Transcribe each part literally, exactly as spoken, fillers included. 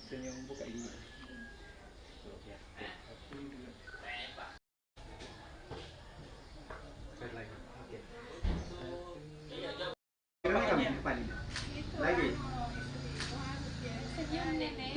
Senyum, buka gigi. Sekali lagi. Oke. Satu. Kira kami depan ini. Lagi. Senyum, Nenek.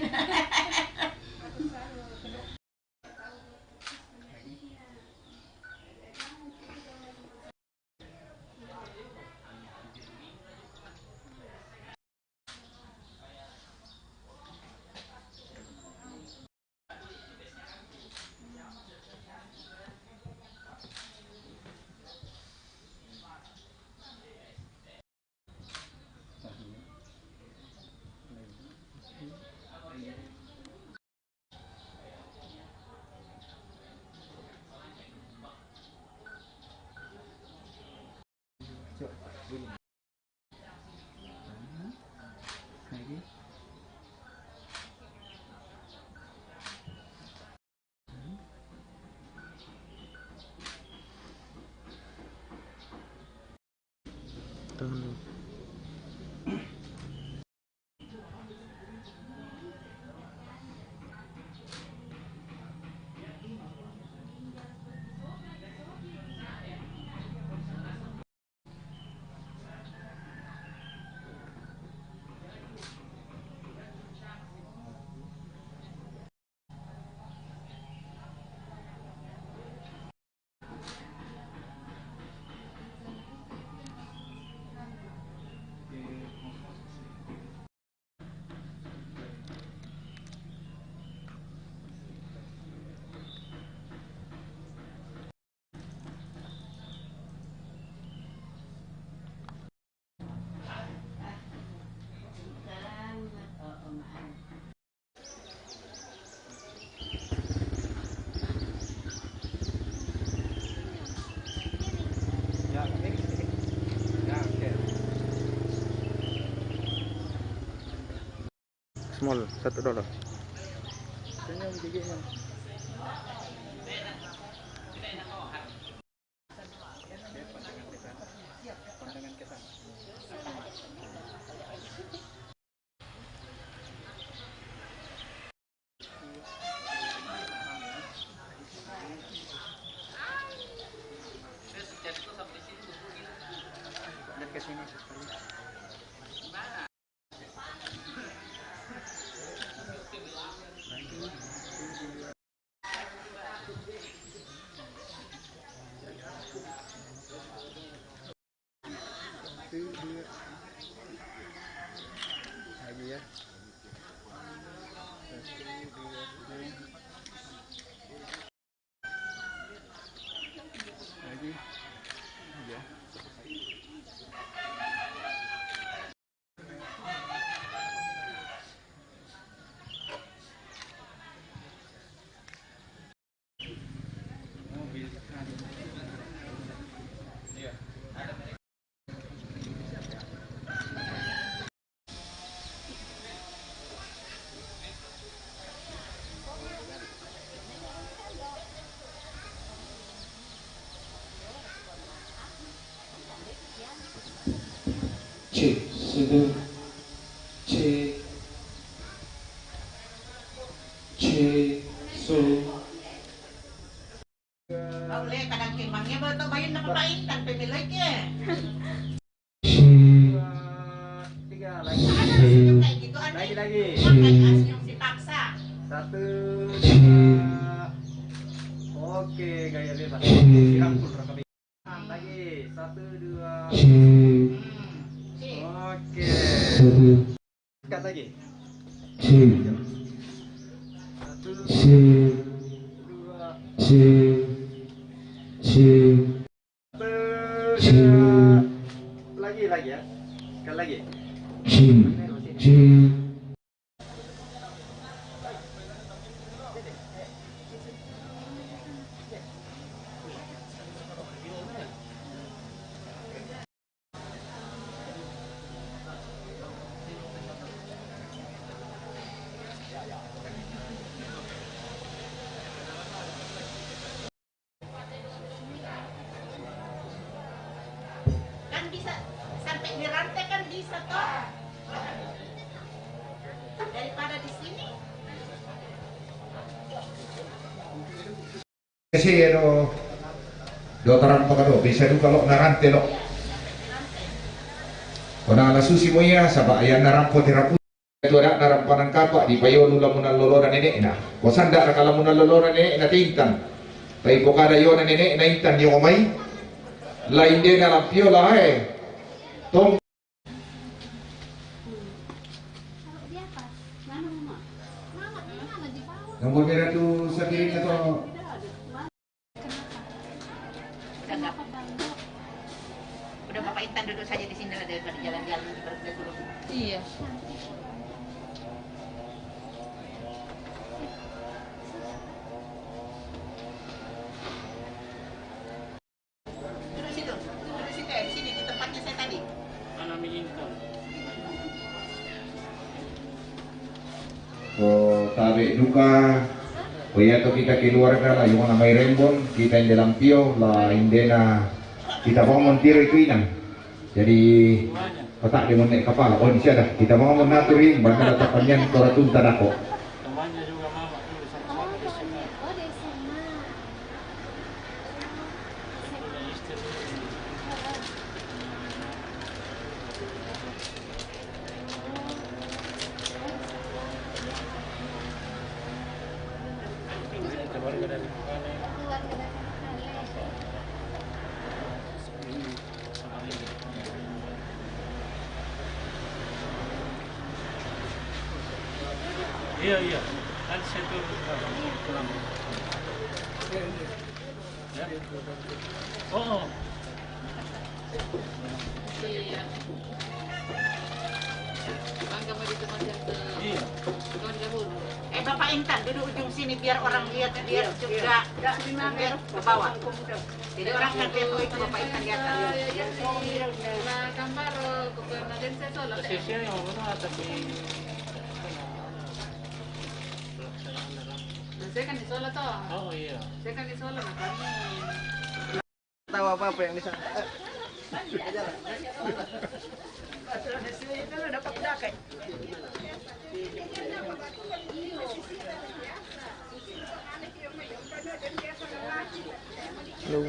Ya, oke. Small, satu dolar. Senyum giginya. Pandangan ke sana. Pandangan ke sana. Dan ke sini. Satu, dua. Lagi ya. Satu, dua, tiga. Lagi. Ya. Cek, satu. Cek. Cek, so. Boleh, kadang kemangnya baru tak bayar nak pakai intan, pemilik ya. Cek. Dua, tiga, lagi. Ada senyum kayak gitu, aneh. Lagi, lagi. Makanya senyum si paksa. Satu, dua. Oke, gaya bebas. Dirangkul, rangkul. Lagi, satu, dua. Oke. Satu. Dekat lagi. Satu. Dua. Satu, dua. Lagi, lagi ya. Sekali lagi. Kan bisa sampai dirantai kan bisa toh? Kasi ano, do tarampa ka do, bisa duka lo narante lo. Ko na ala susi mo iya, saba' iya narampo ti rapu. Itu ada narampanan kapa' di payo nu lamunan lolona nene'na. Ko sanda' raka lamunan lolona nene'na ti intan. Tapi pokada yona nene'na intan yo mai. La indena lampio la e. Tong. Yang bermerah tu sakit atau Udah, Bapak Intan duduk saja di sini lah daripada jalan-jalan di Iya. Duduk situ, duduk situ, eh, sini di tempatnya saya tadi. Mana mi Intan? Ko tabe' duka, ko iya to kita keluarga la, yung na mai rembon, kita inde lampio, la indena kita bangun tiro iku inang. Jadi, pata'de mon ne' kapala, on siya da, kita bangun natur ing, banda da tapanyan, kora tunta dako. Temannya juga mama dulu sama-sama di S M A. Iya, iya. Nanti saya turun. Ya. Oh, oh. Iya. Bangga mau ditemani. Iya. Eh, Bapak Intan, duduk ujung sini biar orang lihat, biar juga. Biar ke bawah. Jadi orang kan lihat, oh, itu Bapak Intan di atas. Iya, iya, iya. Nah, gambar, oh, bukan agensi solar. Sisi yang mana tapi Nah, saya kan di Solo toh. Oh, iya. Saya kan di Solo, nah, kami. Tahu apa-apa yang di sana. Halo.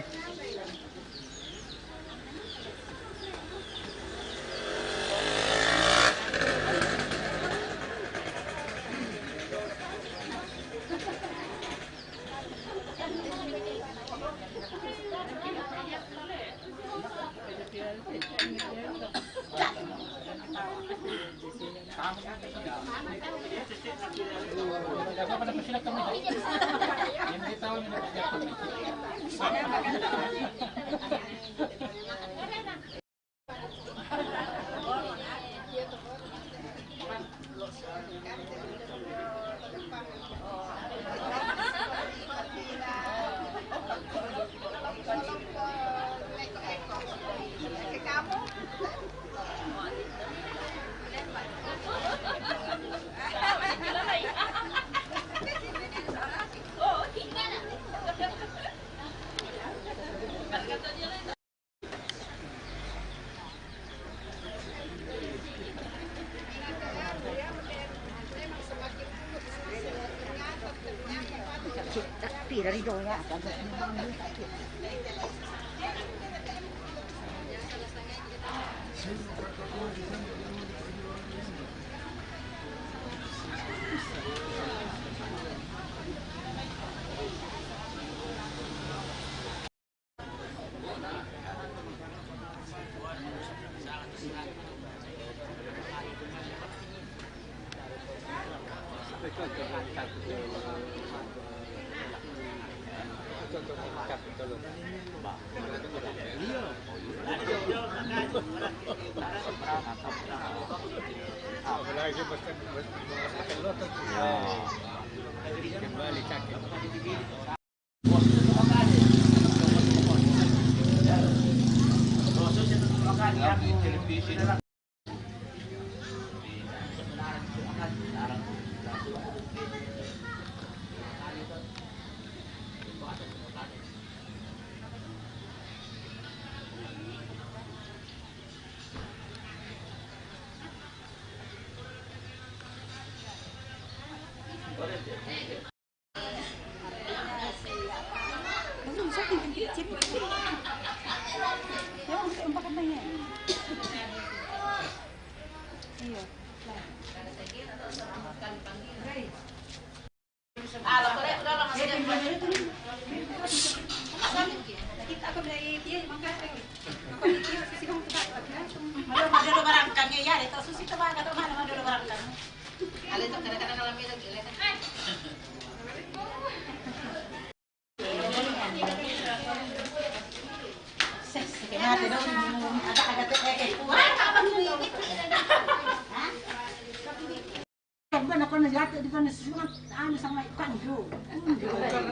Bana ko na yate di bana sungat anu sama ikan jo.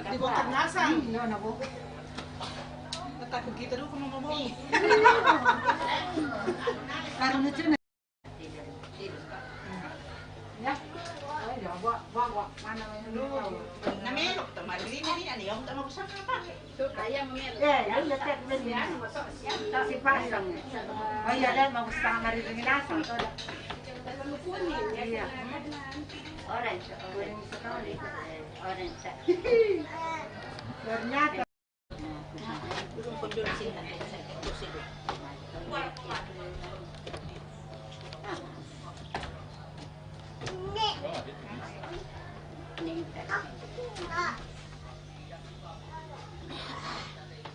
Dibongkar nasang. Iya na bo. Natakut kita dulu ko mamabong. Karena cina. Ya. Ayo, bawa, bawa, bawa. Mana, mana? Aduh, namelok ta, mari ini, ini, ini, yang tak mau sana apa? Eh, ya udah, cek dulu ya. Si pasang. Oh iya, dan mau setengah hari ini langsung. Iya. Orange, orange. Orange. Ternyata.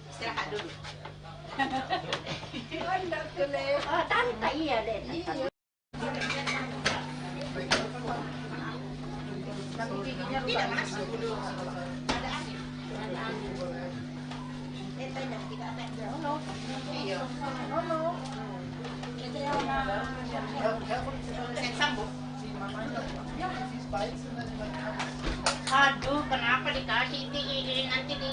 Istirahat dulu. Oh, tante, iya deh. Iya. Tidak masuk. Ada angin. Eh, tidak, tidak ada. Iya. Saya sambung. Aduh, kenapa dikasih di, di, nanti di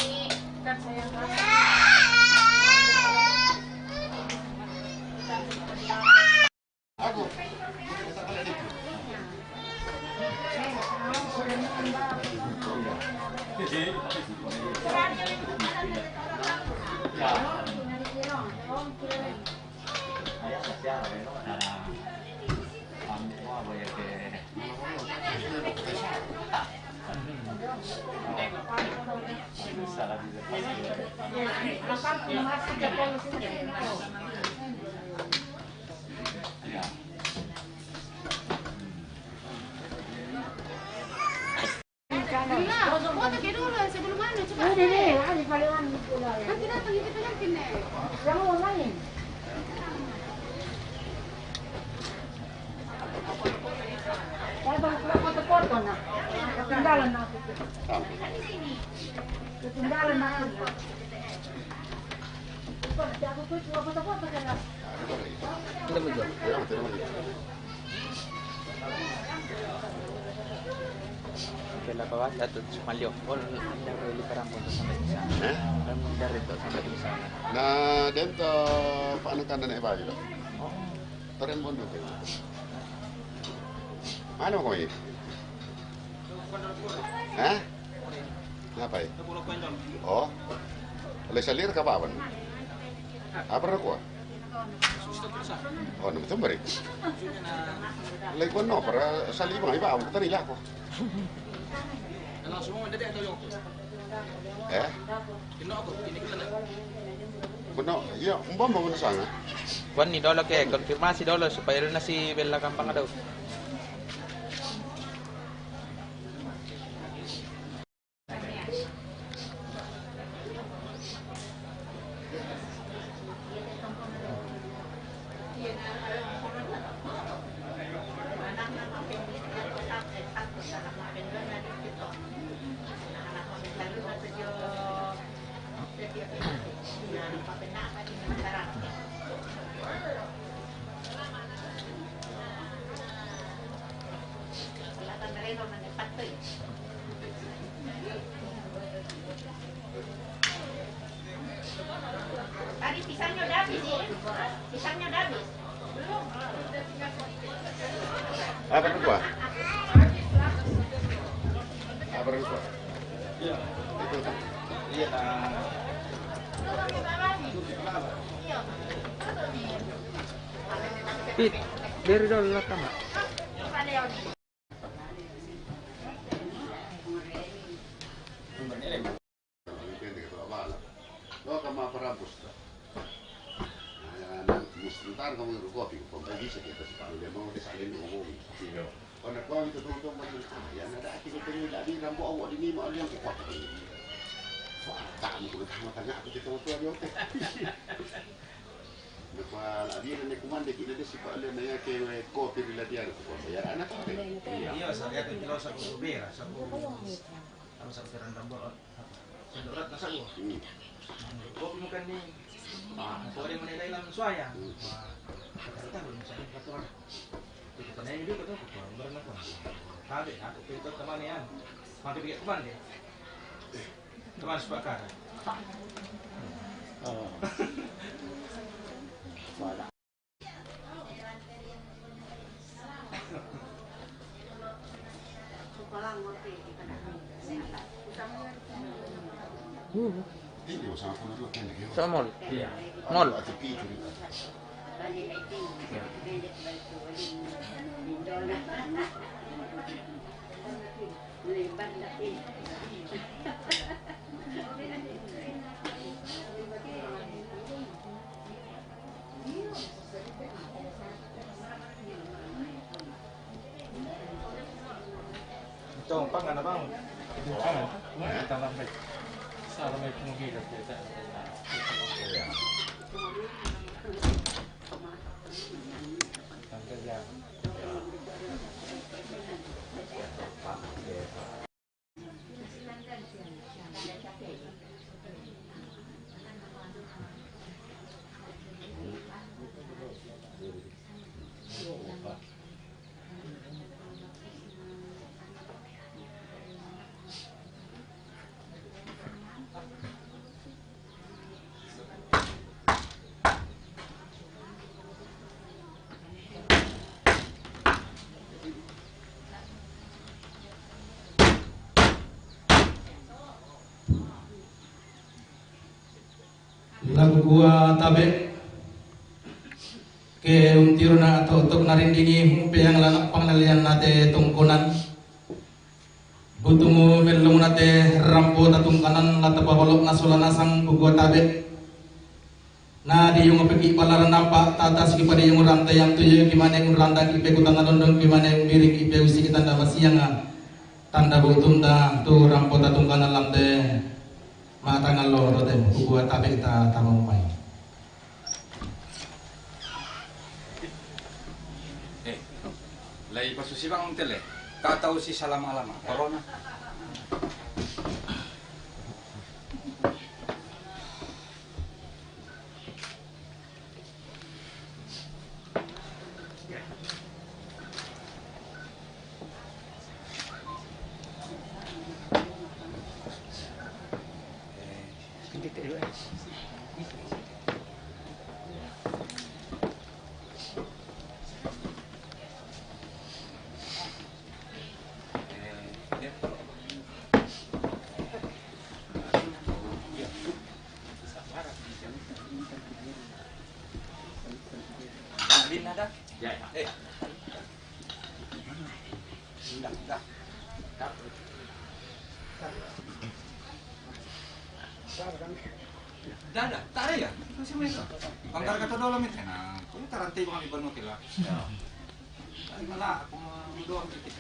Nah, foto ke dulu sebelum anu, cepat. Udah deh, ada paling anu. Nanti datang itu penyakit nih. Yang mau main. Saya baru keluar foto-foto, nah. Ketinggalan aku. Ketinggalan aku. Bukan, aku tuh cuma foto-foto kan, nah. Tidak betul. Kela bawa satu Sumalyo. Oh, dari Liparang pun sampai di sana. Hah? Kan dari itu sampai di sana. Nah, dan to, paano ka na naiba yun? Oh. Parang bundok. Ano ko eh? Hah? Apa eh? Oh. Alay salir ka ba? Apa na ko? Oh, no, ito bari. Alay ko no, para sa lima, iba, ako tanila ko. Eh? Kuno, iya, umbang ba kuno sana? Kuan ni dolo ke, konfirmasi dolo supaya na si Bella gampang daw. Tadi pisangnya udah habis, ya? Pisangnya udah habis? Belum. Apa kedua? Apa kedua? Iya. Itu kan. Iya. Pit, beri dulu lah, Kak. Depende che tu la bala. Dopo che mi farà busta. Ntar Kamu nunggu kopi, kau bisa kita separuh dia mau dia saling ngomong. Iya. Kau nak kau itu tong-tong macam, ah, yang ada hati kau tengok tadi, rambut awak ini, mak dia yang kuat. Wah, tak, aku dah tahu, tanya aku cerita waktu dia. Lepas dia nak kuman, dia kena dia sifat dia, dia ke kopi bila dia ada kuman. Bayar anak kau. Iya. Iya, saya tu jelas aku beres, aku. Aku sampai rendam. Sendok rat masak gua. Hmm. Kopi makan ni. Ah, kau ada menilai dalam suaya. Hmm. Wah, kata tahu misalnya kata orang. Kita tanya dulu kata aku, kau orang berapa? Tabe, aku pergi ke mana ya? Makan pergi ke mana dia? Ke mana sepakat? Oh. Sama. Ngol. Ito, pang ano bang? Pang ano? Ito lang may. Sa may punggi kasi. Tanggal yan. Lagu gua tabe ke untiru na to tok narindingi humpe yang lanak pangnalian nate tongkonan. Butumu melung nate rampo tatungkanan la tapabalok na sola nasang bugua tabe. Na di yung peki balaran nampak tata siki pada yung ranta yang tuyu kimane un randa kipe kutana londong kimane un biring kipe usi kitanda masianga. Tanda butunda tu rampo tatungkanan lamte. Matangan lo tote bugua tabe ta tamau mai. Eh, lai pasusi bang tele. Kata usi salama-lama. Corona. Dada, tare ya? Itu sih mereka. Bangkar kata dolam itu. Nah, aku tarantai bang di Banua Kila. Ya. Ay, wala. Ako mga muduang titik.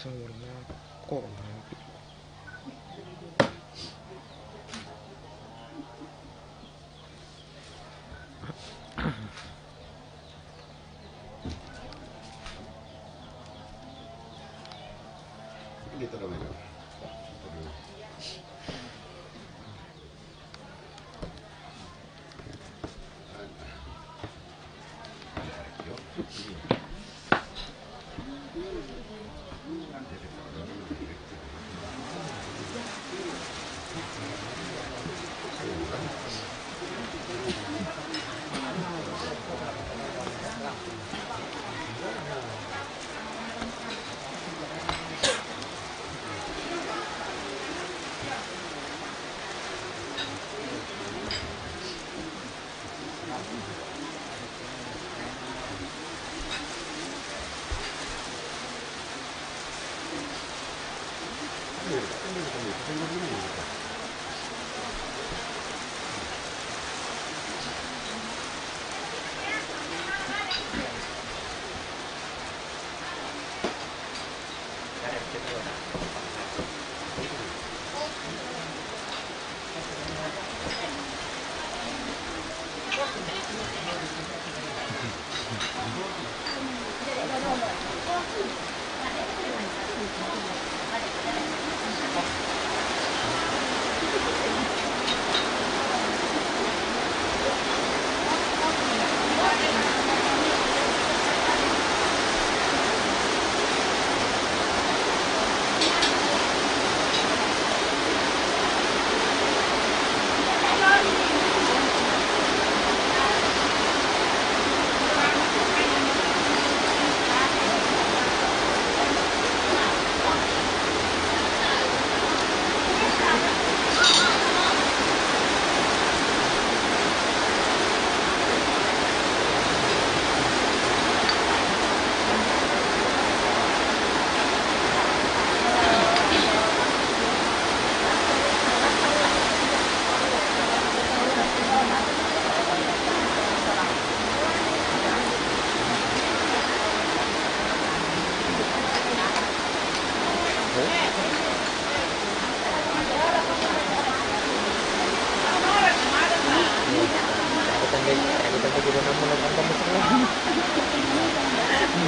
Sing warna kok. Gitu dong, Mega.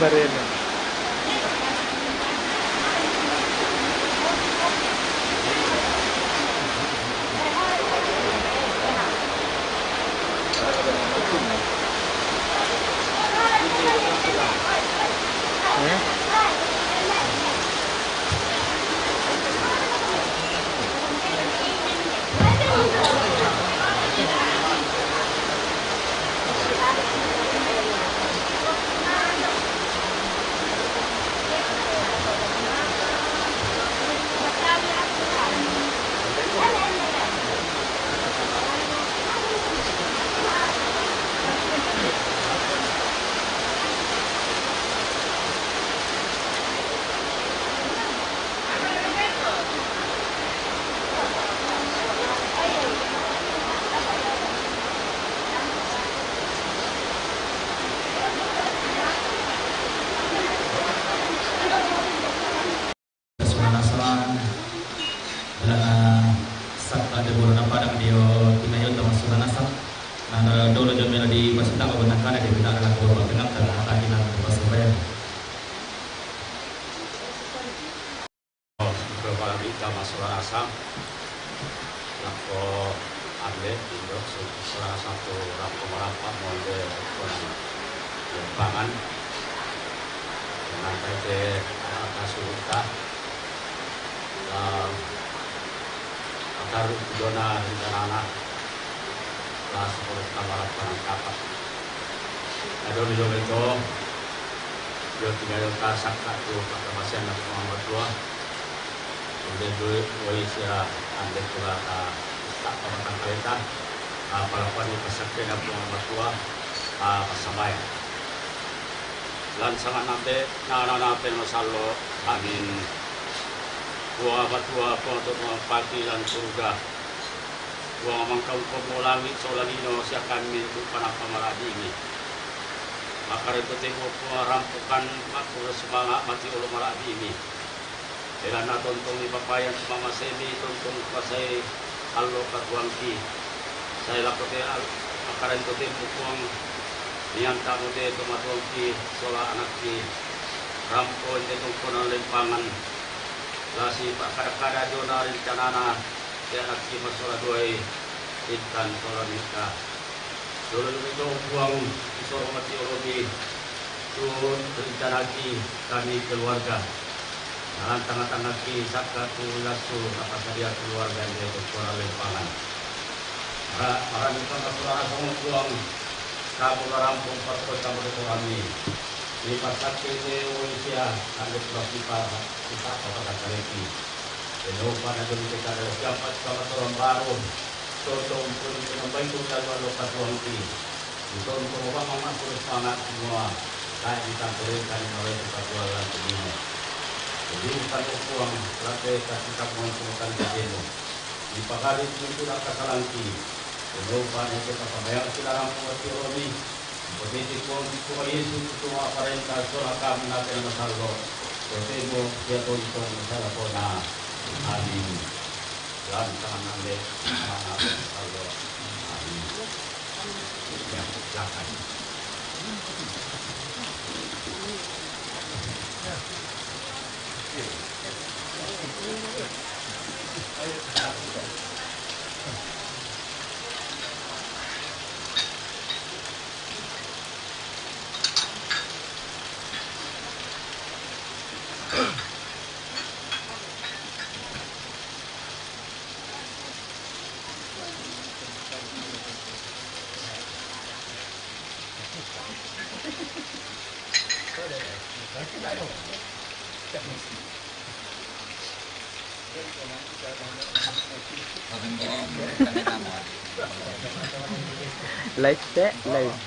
Baru ini. Sura Nasran, bala na sakka' de boro na padang dio tingayo tama sura Nasran. Na dolo dio melo di pasita ko batangkana di bintang dalam ko batangkana, na takinan ko pasubaya. Ko pala di tama sura Nasran. Lako ande, indo, sura Nasran tu lako marapa, monde, ko pangan. Nangkai te, ah, kasuta. Ah, ataru dona rencanana. Lah, sepuluh kamar penangkapan. Aduh, di dio ito, dio tingayo ta sakka' tu pa'kabasian Puang Matua. Inde doi, woi sia ande pura ta, ta pamatangkaleta, ta palakuan ni pasakke na Puang Matua, ta passambayang. Lan sanga' nate, na, na, nate masallo'. Amin. Puang Matua, Puang to, Puang pati lan suruga. Puang mangkaungkomo langi' sola lino sia kammi tu panampa mara'di'mi. Makareto temo Puang rampokan ma'kurre sumanga' mati olo mara'di'mi. Ilana tontong ni papayan sumama semi tontong pasai allo katuangki. Sai lako te al-, akaran to te pukuang nianta mo te to matuangki sola anakki. Rampo inde tongkonan lempangan. Lasi pakada-kada jona rencanana te anakki masola duai intan sola nikah. Dolo-dolo to Puang, isoro mati olomi tu rencanaki kami keluarga. Nalan tanga-tangaki sakka tu lasu napasadia keluarga inde to kona lempangan. Ra-, marani tanga tu rasa Puang, kamu larampung patro kamu tu kami. Ni pasakki te usia, ande tu kita, kita apa kata kaleki. Eno pada dulu kita ada siapa sama orang baru. Totong pun penambai tu kalau lo katuangki. Totong pun orang amat pun semangat semua. Kayak kita berikan oleh kita jualan sendiri. Jadi bukan uang, berarti kasih kamu semua kan kecil. Di pagari itu tidak kasalanki. Eno pada kita pembayar kita orang buat teologi. Pagiti Puang Kristo Yesus, tu aparenta sola kami nate masallo. Totemo sia tontong masallo kona. Amin. Lan tangan ande, tangan ande masallo. Amin. Ya, silakan. Live te, live.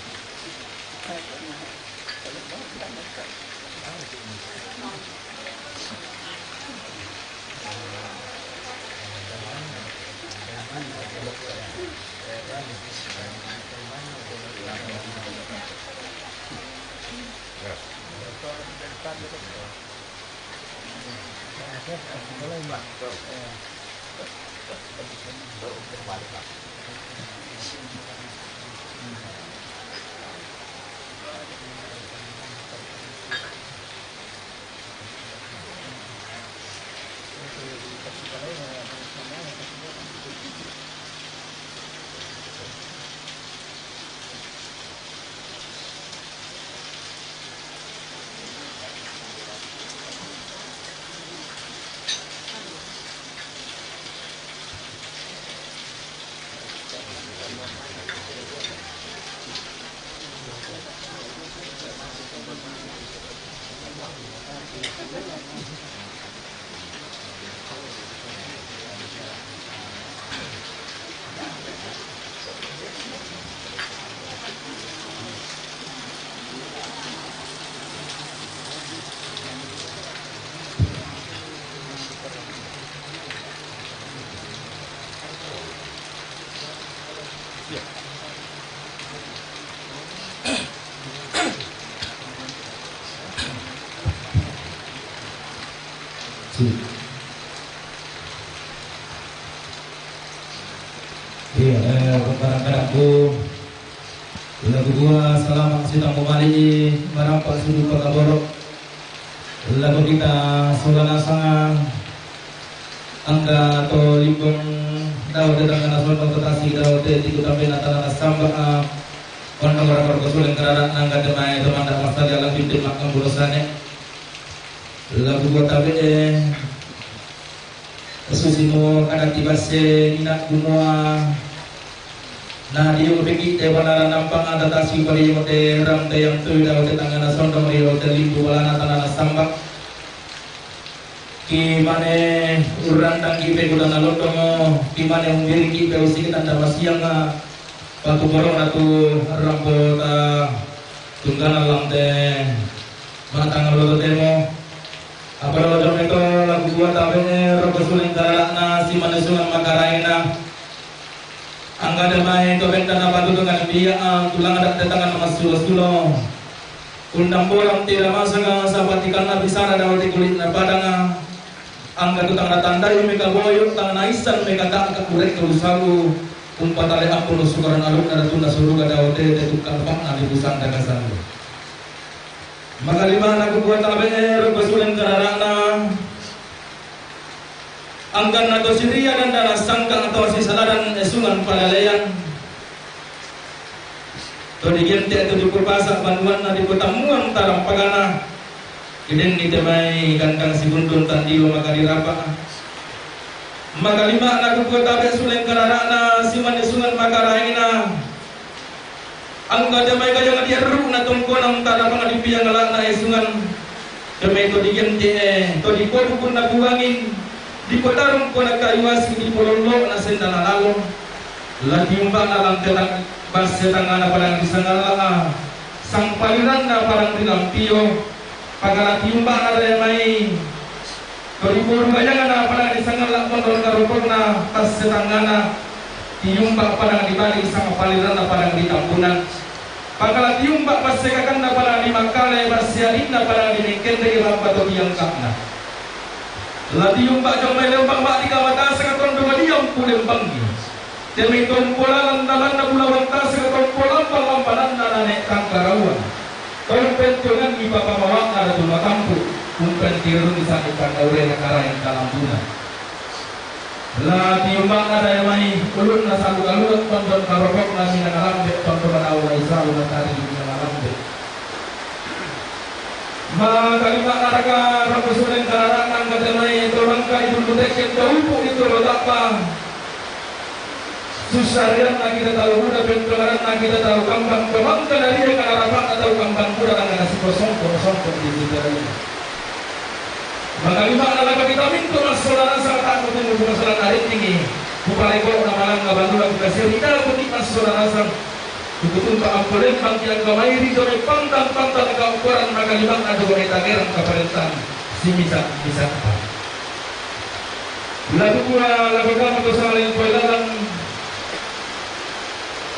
Iya, eh, kadang-kadang ku lagu dua, selamat sidang memali, merampak sudu pakaboro. Lagu kita sola nasanga, angga to limbung dao de tangana sondo to tasi dao de tiku tambe na tanana samba, ah, kondo mara korko suleng karara nangga demae to manda masali alang binte makang bulosane. Lagu dua tabe, eh, Susimo kadati basse nina kumua. Na dio peki te banara nampang ada tasi pari yote ram te yang tui dao te tangana sondong rio te limbu balana tanana samba. Ki mane urrandang ki pe kudana lottongo, ki mane umbiri ki pe usiki tanda masianga. Patu borona tu rampo ta tunggana lam te matang lo temo. Apa lo jome to lagu dua tabe roko suleng karana si mane sulang makaraina. Angga damae to bentana patu dengan dia tulang ada tetangan masulo-sulo. Undang bolam tira masanga sapati kana bisara dawati kulit na padanga. Angga tu tang natandai meka boyo, tang naissan meka tangka, urek tu lusalu, umpatale ampulo sukaran aluk na datunna suruga dao tete tukang pakna di pusanda kasalu. Makalimana ku buat tabe ero pesuleng kararana. Angkanna to siria dan dana sangkang to sisaladan esungan palalean. To digente to dipupasa banduanna diputammuang tarampagana. Idenni temai gandang sibundun tandio maka dirapa. Maka lima na kuku tabe suleng kararana siman isungan maka raina. Angka temai kajang dierrukna tongkonang tadapang dipiang lakna isungan. Temai to digente to dikodukunna buangin. Dipotarung kona kayu asing dipolollo na sendana lalo. La tiumbana lantetan basse tangana padang di sangala. Sangpaliranna padang di lampio. Pagala tiumbana daya mai. Kodi boru gajangana padang di sangala mondor karupokna basse tangana. Tiumba padang di bali sangpaliranna padang di tambunan. Pagala tiumba basse kakanna padang di makkale basse adinna padang di mengkendeke bamba to tiangkakna. La tiumba jomai lembang ma di kamatasa katondo madiang ku lembangi. Temai tompo lalan dalanna bulawang tasek tompo lamba-lambananna nanek tangkarauan. Tompen tiongangi papa mawakna datu matampu. Umpen tiruni sani kandaurena karaeng kalambuna. La tiumbakna daya mai ulunna salu-alua tondon karokokna minang alambe tondon manaulai salu natari minang alambe. Maka lima naraka rabu sulen kararang angka temai tolangka itu butekken taupu itu rotakpa. Susarianna kita tahu muda, pentolanganna kita tahu kambang, pemangka dari yang arapakna tahu kambang muda dengan nasib songkok-songkok di kita ini. Maka lima na laka kita mintu massaudara sang tak ketemu bukan salah tarik tinggi. Kupaleko na malangga bandula kita serita kunik massaudara sang. Kukutumpa ampo lembang ki angka mairi jome pantang-pantang ka ukuran maka lima na jome tagerang kaparentan. Simisa-misa apa. Lalu pula lalu kamu tu saling poilalan.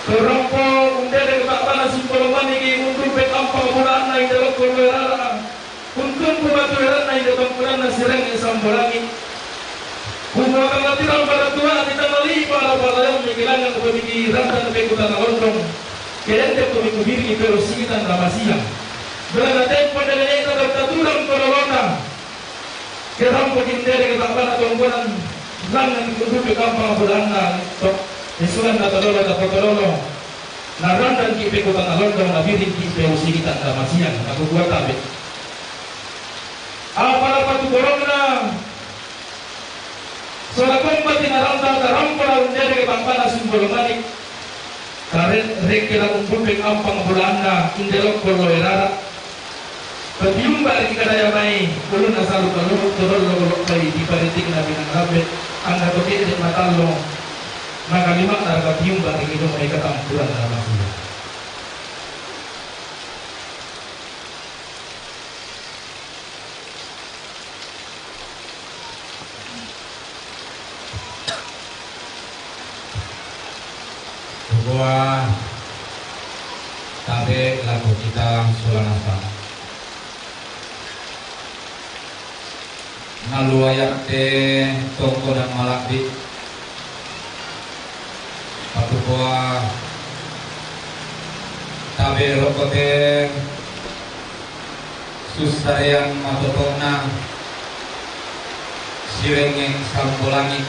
Terompo undele ke tak panas simpul maniki untuk pek ampa bulan na ide lokol werala. Untung ku batu eranna ide bangkulanna sireng sambolangi. Kumuakan latirang pada tua di tanah lipa la palayang mikilangan pemikiran dan pekutan londong. Kedente pemiku diri perusitan ramasiang. Belanda tempo dan nenek tetap taturang kololona. Kerang pekindere ke tak pada tonggonan. Langan kudu ke kampang bulanna. Tok. Isulan na tololo tak tololo. Narandan ki pekutan londong na biring ki peusitan ramasiang. Aku kuat tabe. Apa-apa tu borongna. Sola komba tinaranta tarampala undere ke bambana simbolo manik. Karen rekke la umbupeng ampang bulanna indelok kollo erara. Patiumba ri kadaya mai ulunna salu kalumuk todollo golok pai di paritikna binang rabe. Angga to kede matallo. Maka lima naraka tiumba ri kidong mai katampuran na masih. Kukua tabe lako kita sola nasang. Naluayak te tongkonan malabbi. Patukoa tabe rokko te sussareang matotona sirengeng sambolangi.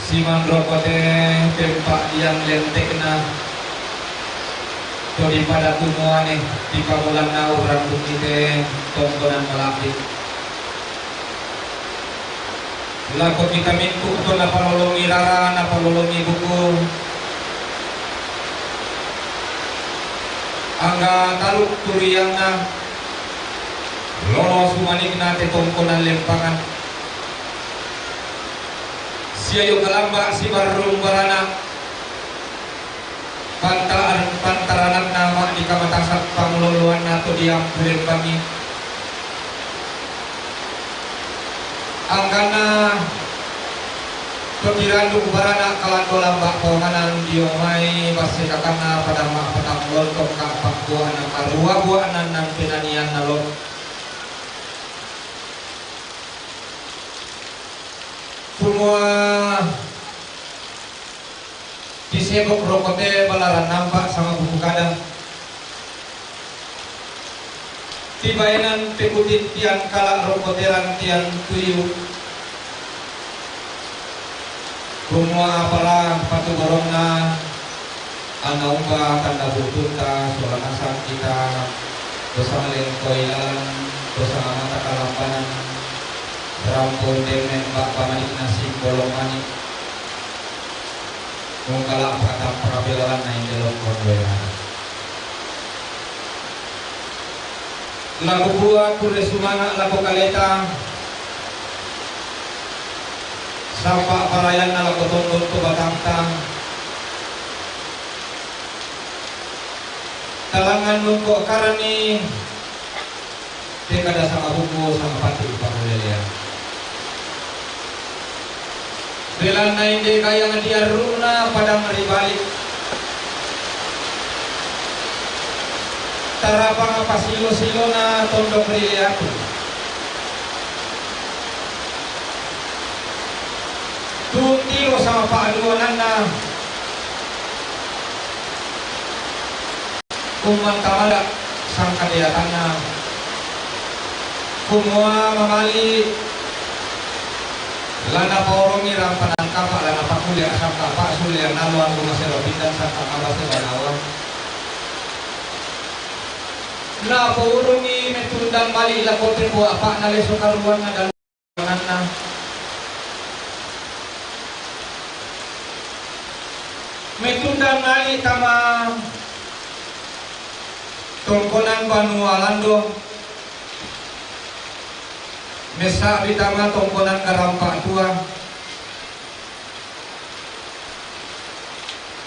Siman rokko te tempa diang lentekna to dipada tumuane di pagolanna urang bukite tongkonan malabbi. Lako kita mingku to napalolongi rara, napalolongi buku. Angga taluk turianna lolo sumanikna te tongkonan lempangan. Siayo kalamba sibarrung barana. Pantaan, pantarananna ma di kamatasan panguloloanna to diampu lembangi. Angkanna to dirandu barana kalando lamba ponganan dio mai basse kakanna pada ma patang lontong ka pakkuana karua buana nan penanianna lo. Wah, ti sebok rokote balaran nampak sama buku kada. Ti baenan pekutin tian kalak rokoteran tian tuyu. Kumua apala patuborongna Ana umba tanda butunta, sola nasang kita, dosa ngaleng koilalan, dosa ngamata kalambanan, rampun deme bak pamanikna singkolong manik, mungkala pakatang parabelalan na indelok kondoeran. Lako bua kurre sumanga' lako kaleta, sapa' parayanna lako tondon to batangta. Talangngan lungko karani, te kada sanga buku sanga pati pakulelean. Belanna inde gayang diarru'na padang ri bali', tarapang pasilo-silona tondok ri Leatu. Tuntiro sama pa'duananna ummantamada sangkadeatanna, kumua mamali' la napaurongi rampanan kapa', la napakulia sangka' pa'sullean allo anggo masero pindan sangka' mabase banawa. Napaurongi metundang mali' lako tembo apa'na leso karuanna dalu- Ananna. Metundang mali' tama tongkonan banua lando, messa'bi tama tongkonan garampa tua,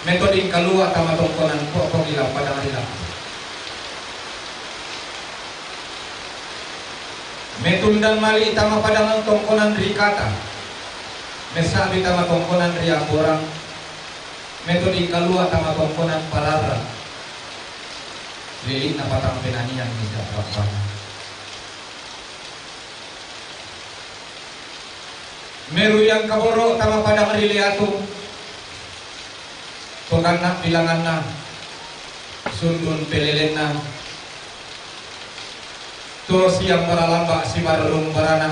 metoding kalua' tama tongkonan po'po' ila padang ila. Metundang mali' tama padang tongkonan ri Kata, messa'bi tama tongkonan ri Amborang, metoding kalua' tama tongkonan Pararra, lili'na patang penanian misa' rappana. Meruyang kaboro' tama padang ri Leatu, to ganna' bilanganna, sundun pelelenna, to siang baralamba' sibarrung barana,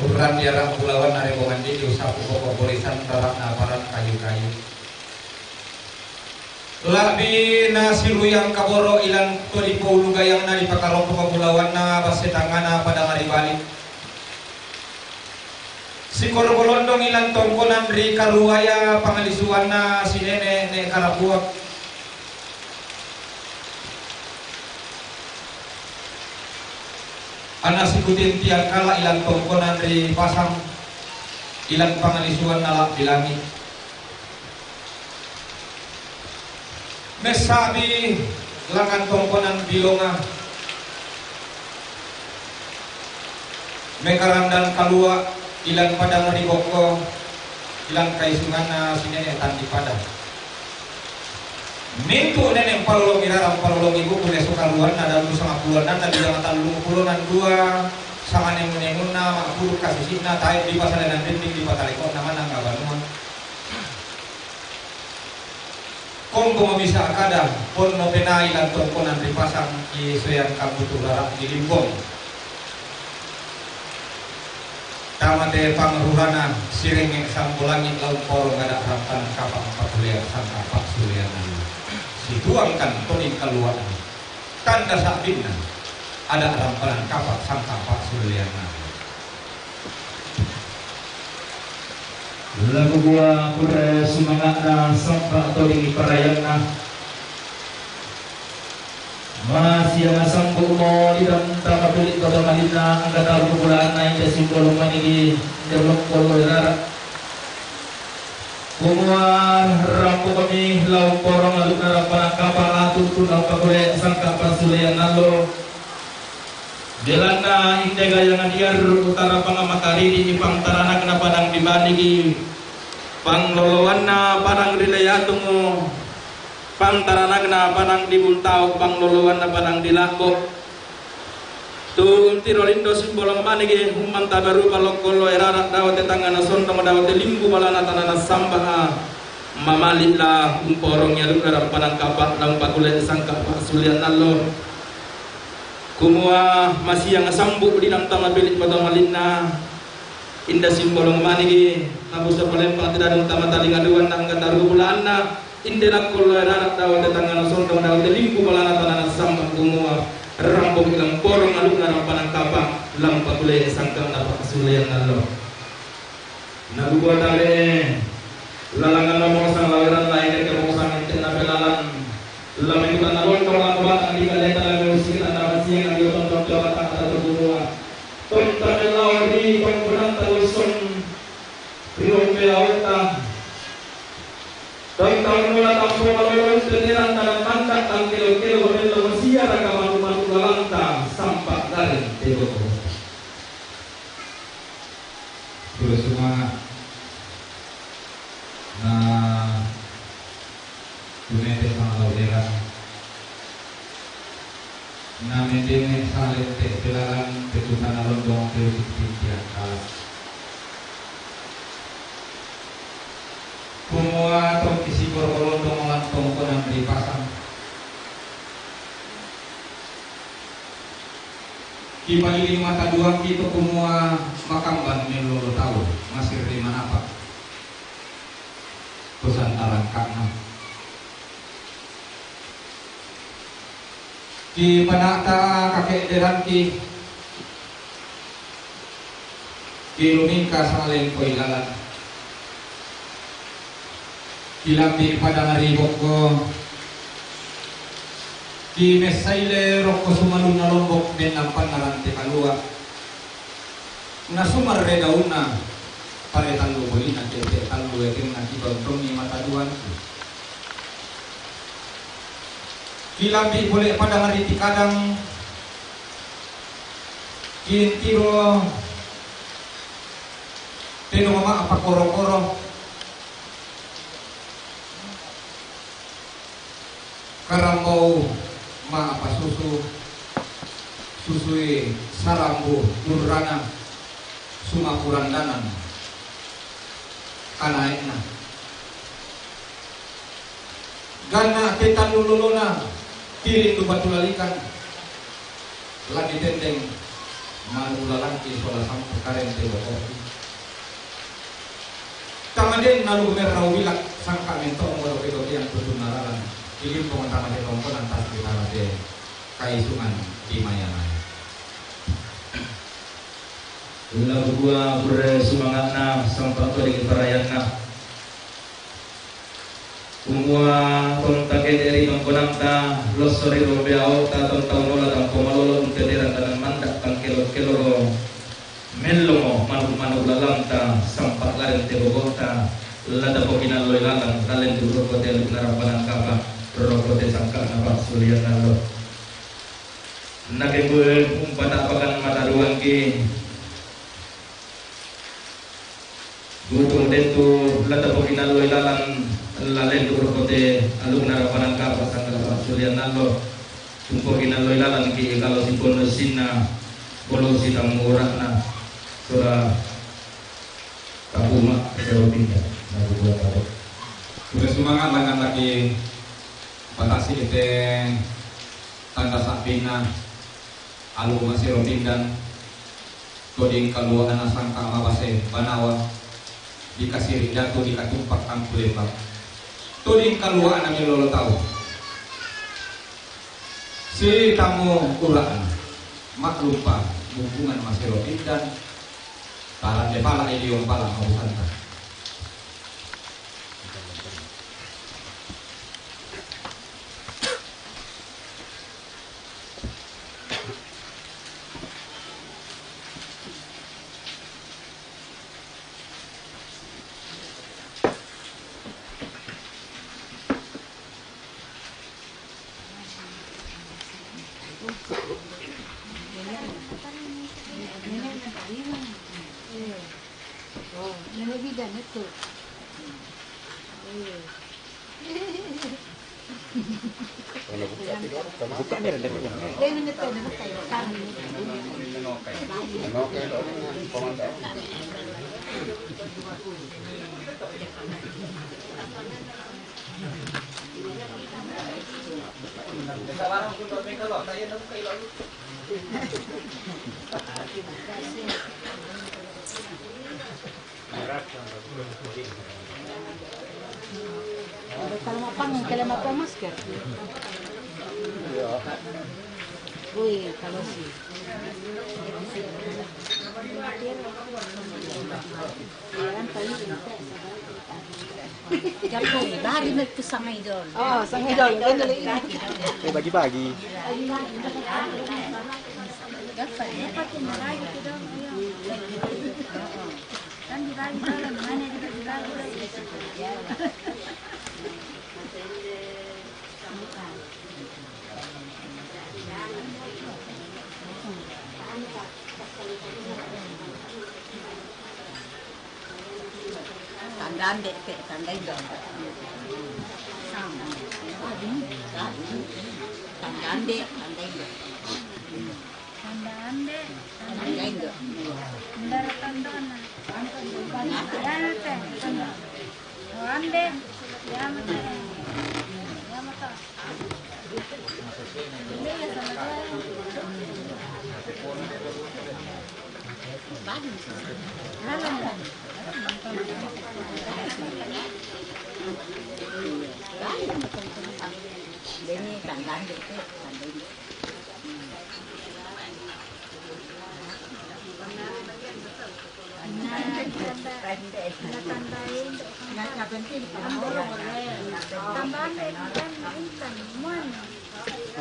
urrandi ara' bulawanna rebongan didi usapu boko' borisan rara'na paran kayu-kayu. La'bi nasiruyang kaboro' ilan to dipoulu gayangna dipakarompo kabulawanna basse tangngana padang ri bali'. Sikorbo londong ilan tongkonan ri Karuaya pangalisuanna si Nene' Ne' Karabuak. Anna sikutin tiang kala' ilan tongkonan ri Pasang, ilan pangalisuanna La'bi Langi'. Messa'bi langan tongkonan Bilonga, mekarandan kalua' ilan padang ri Bokko, ilan kaisunganna si Nene' Tandi Padang. Mintu' Nene' mpalolongi rara mpalolongi buku leso karuanna dalu sangapuluannanna bilang tallungpulonan dua, sanganemu-nemunna ma'puru' kasisi'na tae' dipasalenan dinding dipataleko'na manang banua. Kombo misa' kada, ponno penaa ilan tongkonan ri Pasang, i soean kambutu rara' di Limbong. Tama te pangrurana, sirengnge' sambolangi' la umpaorong ada' rampanan kapa' mpatulean sangka' pa'sulean allo. Situangkan toding kalua'na, tanda sa'binna ada' rampanan kapa' sangka' pa'sulean allo. Lagu dua kurre sumanga'na samba' toding parayanna. Masianga sambu'mo lidang tama tuli' to tama linna angkata bulaanna inde simbolo manigi delok kollo rara. Kumua rampo kami lau porong alukna rampana kapa' atu tuna pakule sangka' pasulean allo. Belanna inde gayang diarru' tarapang makaridi pangtaranakna padang di Banigi, pangloloanna padang di Leatumu, pangtaranakna padang di Buntao, pangloloanna padang di La'bo. Tu untiro lindo simbolong manigi, ummanta barupa lokko loe rara' dao te tangnga nasondong dao te limbu balana tana nassamba'a, mamali' la umporongi alukna rampana kapa' la umpakule sangka' pa'sulian allo. Kumua masiang sambu' dinang tama pili' patomalinna, inda simbolong manigi, nabusa palempang te dadung tama talinga duanna angga taru bulaanna, inde lakko loe rara' dao te tangnga nasondong dao te limbu balana tana nassamba kumua, rampoki la umporong alukna rampana kapa' la umpakule sangka'na pa'sulian allo. Nakukua tabe', lalanganna mosang laweranna inde ke mosang ente napelalan, la mekutanna londong la kubatang di kaleta la meusikitanna masiang dio tondong dio batang atau kumua. Tonta melao ri panggunanta losong ri rompe aotta. Tau-tau nola tampo malolo tennerang tanang manda tangkelo-kelo mello masiara ka manu-manu lalanta sampa gareng teboko. Sudah semua na tunete pangalau era. Na mendeme sale te pelalang te kutana londong te utik pintian kalas. Kumua tongki sikor kolondong lantong konang ri pasang. Kipailing mata duangki to kumua makamban melolo tau masirri manapa. Kusantarangka'na. Kipana'ta kake'derangki, kilumingka salengko ilalang, kilambi' padang ri bokko, kimessaile rokko sumalunna lombok mennampanna rante kalua'. Nasumarre daunna, pare tallu bolina tete tallu ekenna kitontongi mata duangki. Kilambi' pole padang ri tikadang, kiintiro teno mama' pakoro-koro. Karambau ma'apa susu, susui sarambu durrana, sumakurandanan kanae'na. Ganna' te tallu lolona tiring dupatulalikan. La ditendeng manu lalangki sola sampu karente boko'ki. Tamaden nalu merrau bilak sangka' mento'mo lo petotiang tutunna lalan, kilimpong tama te tongkonan tasbih tama te kaisungan di maya-maya. La kukua purre sumanga'na sampa' toding parayanna. Kumua tonta kede ri tongkonanta, losso ri rombe aotta, tontau nola tampo malolo umpederang tanang manda' tangkelo-keloro. Mellomo manu'-manu' lalanta, sampa' lareng te bobo'ta, la tapokinalloi lalang, la lendu' rokko te alukna rampanan kapa', rokko te sangka'na pa'sulian allo. Nakembue umpata'pakan mata duangki. Butung dentu la tapokinalloi lalang la lendu' rokko te alukna rampanan kapa' sangka'na pa'sulian allo. Umpokinalloi lalangki kalo siponno sinna, polo sitammu ura'na, sola tapuma sero pinda, nabuat tabo. Sudah sumanga' langan lagi patasi ite tanda sapina. Alu masero pindan, toding kalua'na sangka' mabase banawa, dikasiri' datu dikatumpak angku lembang. Toding kalua'na melolo tau. Sitammu ura'na, ma'lumpa bubungan masero pindan, tarande pala' idiong pala' mabusanta. Buka ni, rendah ni. Kalau mau panggung, kalau mau pakai masker. Wih, kalau sih. Jadi, bagi na ito sa ngayon. Oh, sa ngayon. Ganun lang yun. Eh, bagi-bagi. Dapat, dapat yung marami ito daw. Kan di bagi daw, mana di bagi daw. Tandaan de, pe, tandaan de. Tandaan de, tandaan de. Tandaan de, tandaan de. Tandaan de. Tandaan de. Tandaan de.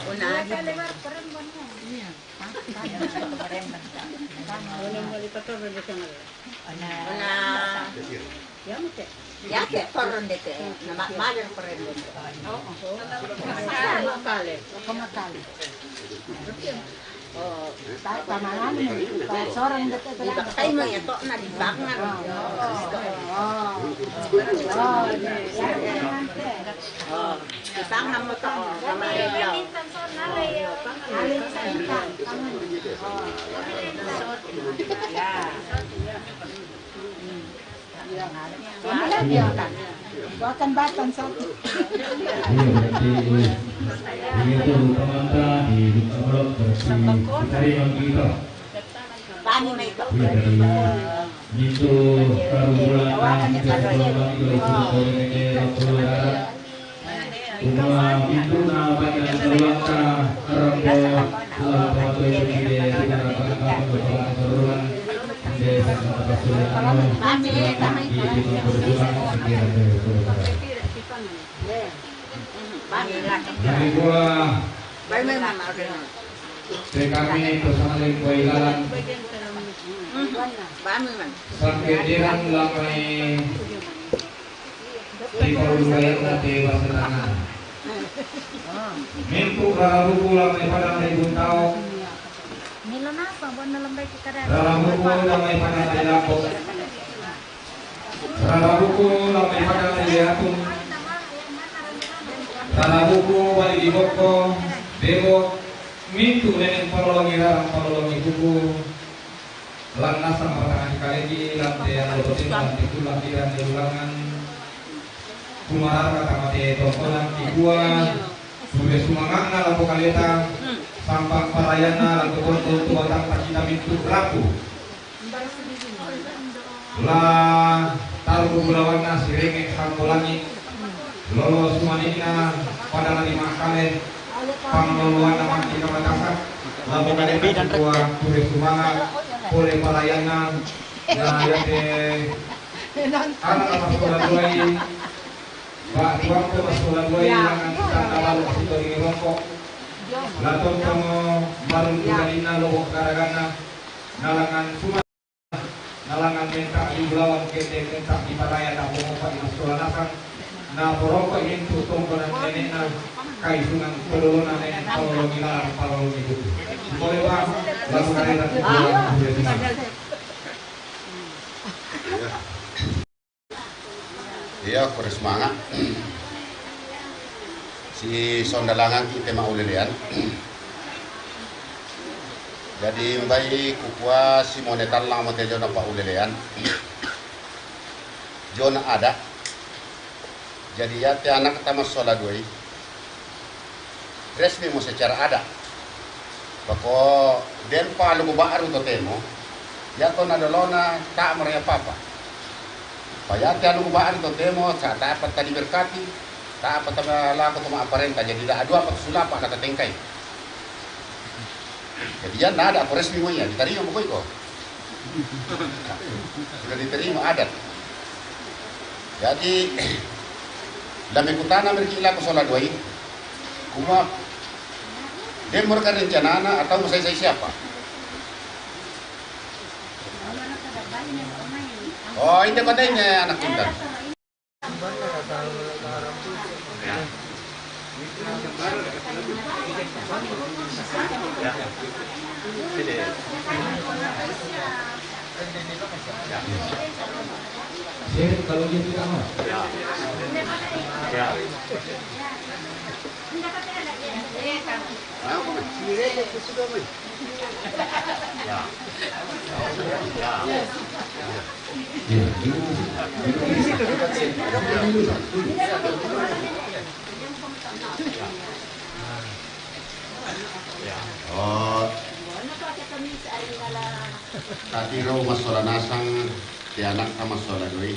Una. Ya ke, torron de te, na ma-, maler torron de te. Makale, makale. Oh, ta-, tamaan, ta-, sorong de te. Di ba, kayo mo yan, to, na di ba nga? Oh, oh, oh. Oh, di ba nga mo to, oh, na maler. Yeah. Iya, berarti ini tuh pemanta di Bintang Ulok berarti diterima gitu. Iya, dari Mintu Karugula, Mintu Karugula, Mintu Karugula, Mintu Karugula. Uma pintu na bagian keluarga Rembo, selalu pembantu yang di dalam rangka pembangunan seruan desa Kota Pasuruan. Di pintu perjuangan pikiran dari keluarga. Dari gua, dari kami bersama dengan Boy Lalan. Sampai dirang lamai. Di Palu Raya na te basa tangan. Mintu rara buku lamai padang dari Buntao. Rara buku lamai padang dari Lapok. Rara buku lamai padang dari Atung. Rara buku balik di Boko. Bebo. Mintu neneng palolongi rarang palolongi buku. Lan nasang patangan kalegi, lan te anu botin, lan te kulang, iran te ulangan. Kumarara kata mate tongkonan kikua, sudah sumangakna lampu kaleta, sampang parayana lampu tonton tu batang pakita mintu rapu. La taru bulawanna sirenge sambo langi. Lolo sumanenna padana di makkale, pangloloanna matti kamatasan, labo kale kua pure sumanga, pole palayanna, na yate anak massola duai, ba tuangko massola duai, langan tanda lalu sitori rongko, la tontomo marung kudalinna lobo garaganna, nalangan suma. Nalangan menta di bulawan kete menta di paraya na pongopa di masola nasang. Na poroko intu tongkonan nenekna kaisungan pedolona nenek palolongi larang palolongi buku. Boleh bang, lalu karena di bulawan kudalinna. Iya, kore semangat. Si sondalangan ki te ma ulelean. Jadi mbai kukua si mone tallang mo te jona pa ulelean. Jona ada. Jadi ya te anak tama sola dua i. Resmi mo secara ada. Pako den pa lugu baru to temo. Ya to na dolona ta mo ya papa. Pa ya te lugu baru to temo, sa ta pa tadi berkati. Ta apa tama lako tama aparenta, jadi da dua apa sulapa na tatengkai. Jadi ya nada aku resmi mo ya, diterima mo ko iko. Sudah diterima adat. Jadi, lame kutana merki lako sola dua i. Kuma, den mo ka rencanana atau mo sai-sai siapa? Oh, ini kota ini anak tunggal. Sip, kalau dia tidak mau. Ya. Ya. Ya. Ya. Iya, duduk di situ. Duduk di situ, duduk di situ. Duduk di situ. Oh. Tadi ro masola nasang, ti anak ka masola dua i.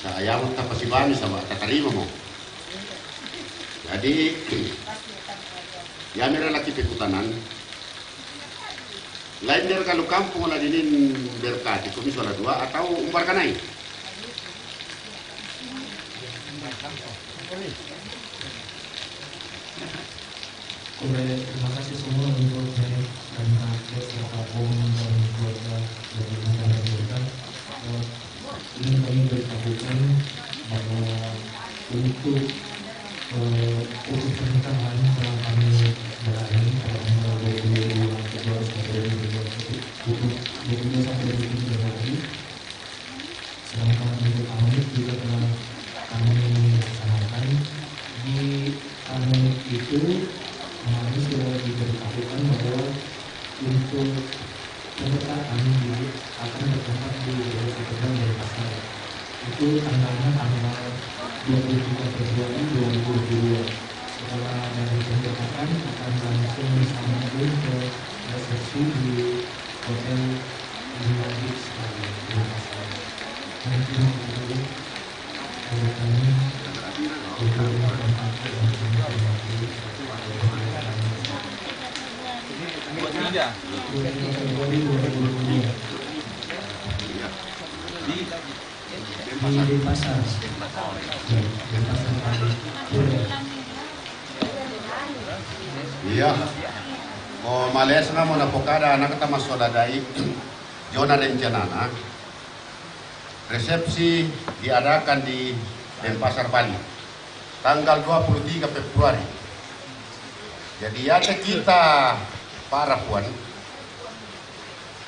Sa ayamu tapasibami sama tatarima mo. Jadi, ya mira laki pekutanan. Lain dari kalu kampung la dinin berkati, komi sola dua atau umbar kanai? Oke, terima kasih semua untuk dari, dari Rakyat Kabupaten dan keluarga dari Bunda Rakyat. Ini kami beritahukan bahwa untuk, eh, khusus pernikahan telah kami berani pada tanggal dua puluh dua Februari dua ribu dua puluh satu, pukul dua puluh dua sampai dua puluh tujuh Januari. Sedangkan untuk pamit juga telah kami laksanakan. Di pamit itu kemarin sudah diberitahukan bahwa untuk Pendekatan di, akan bertempat di Gereja Katedral Denpasar. Itu tanggalnya tanggal dua puluh tiga Februari dua ribu dua puluh dua. Setelah dari pendekatan akan langsung disambung ke resepsi di Hotel Lima Beach, Denpasar. Mungkin itu. Di Denpasar. Iya. Ko males nga mo na pokada anak tama sola dua i. Jona rencanana. Resepsi diadakan di Denpasar, Bali, tanggal dua puluh tiga Februari. Jadi ya te kita para puan,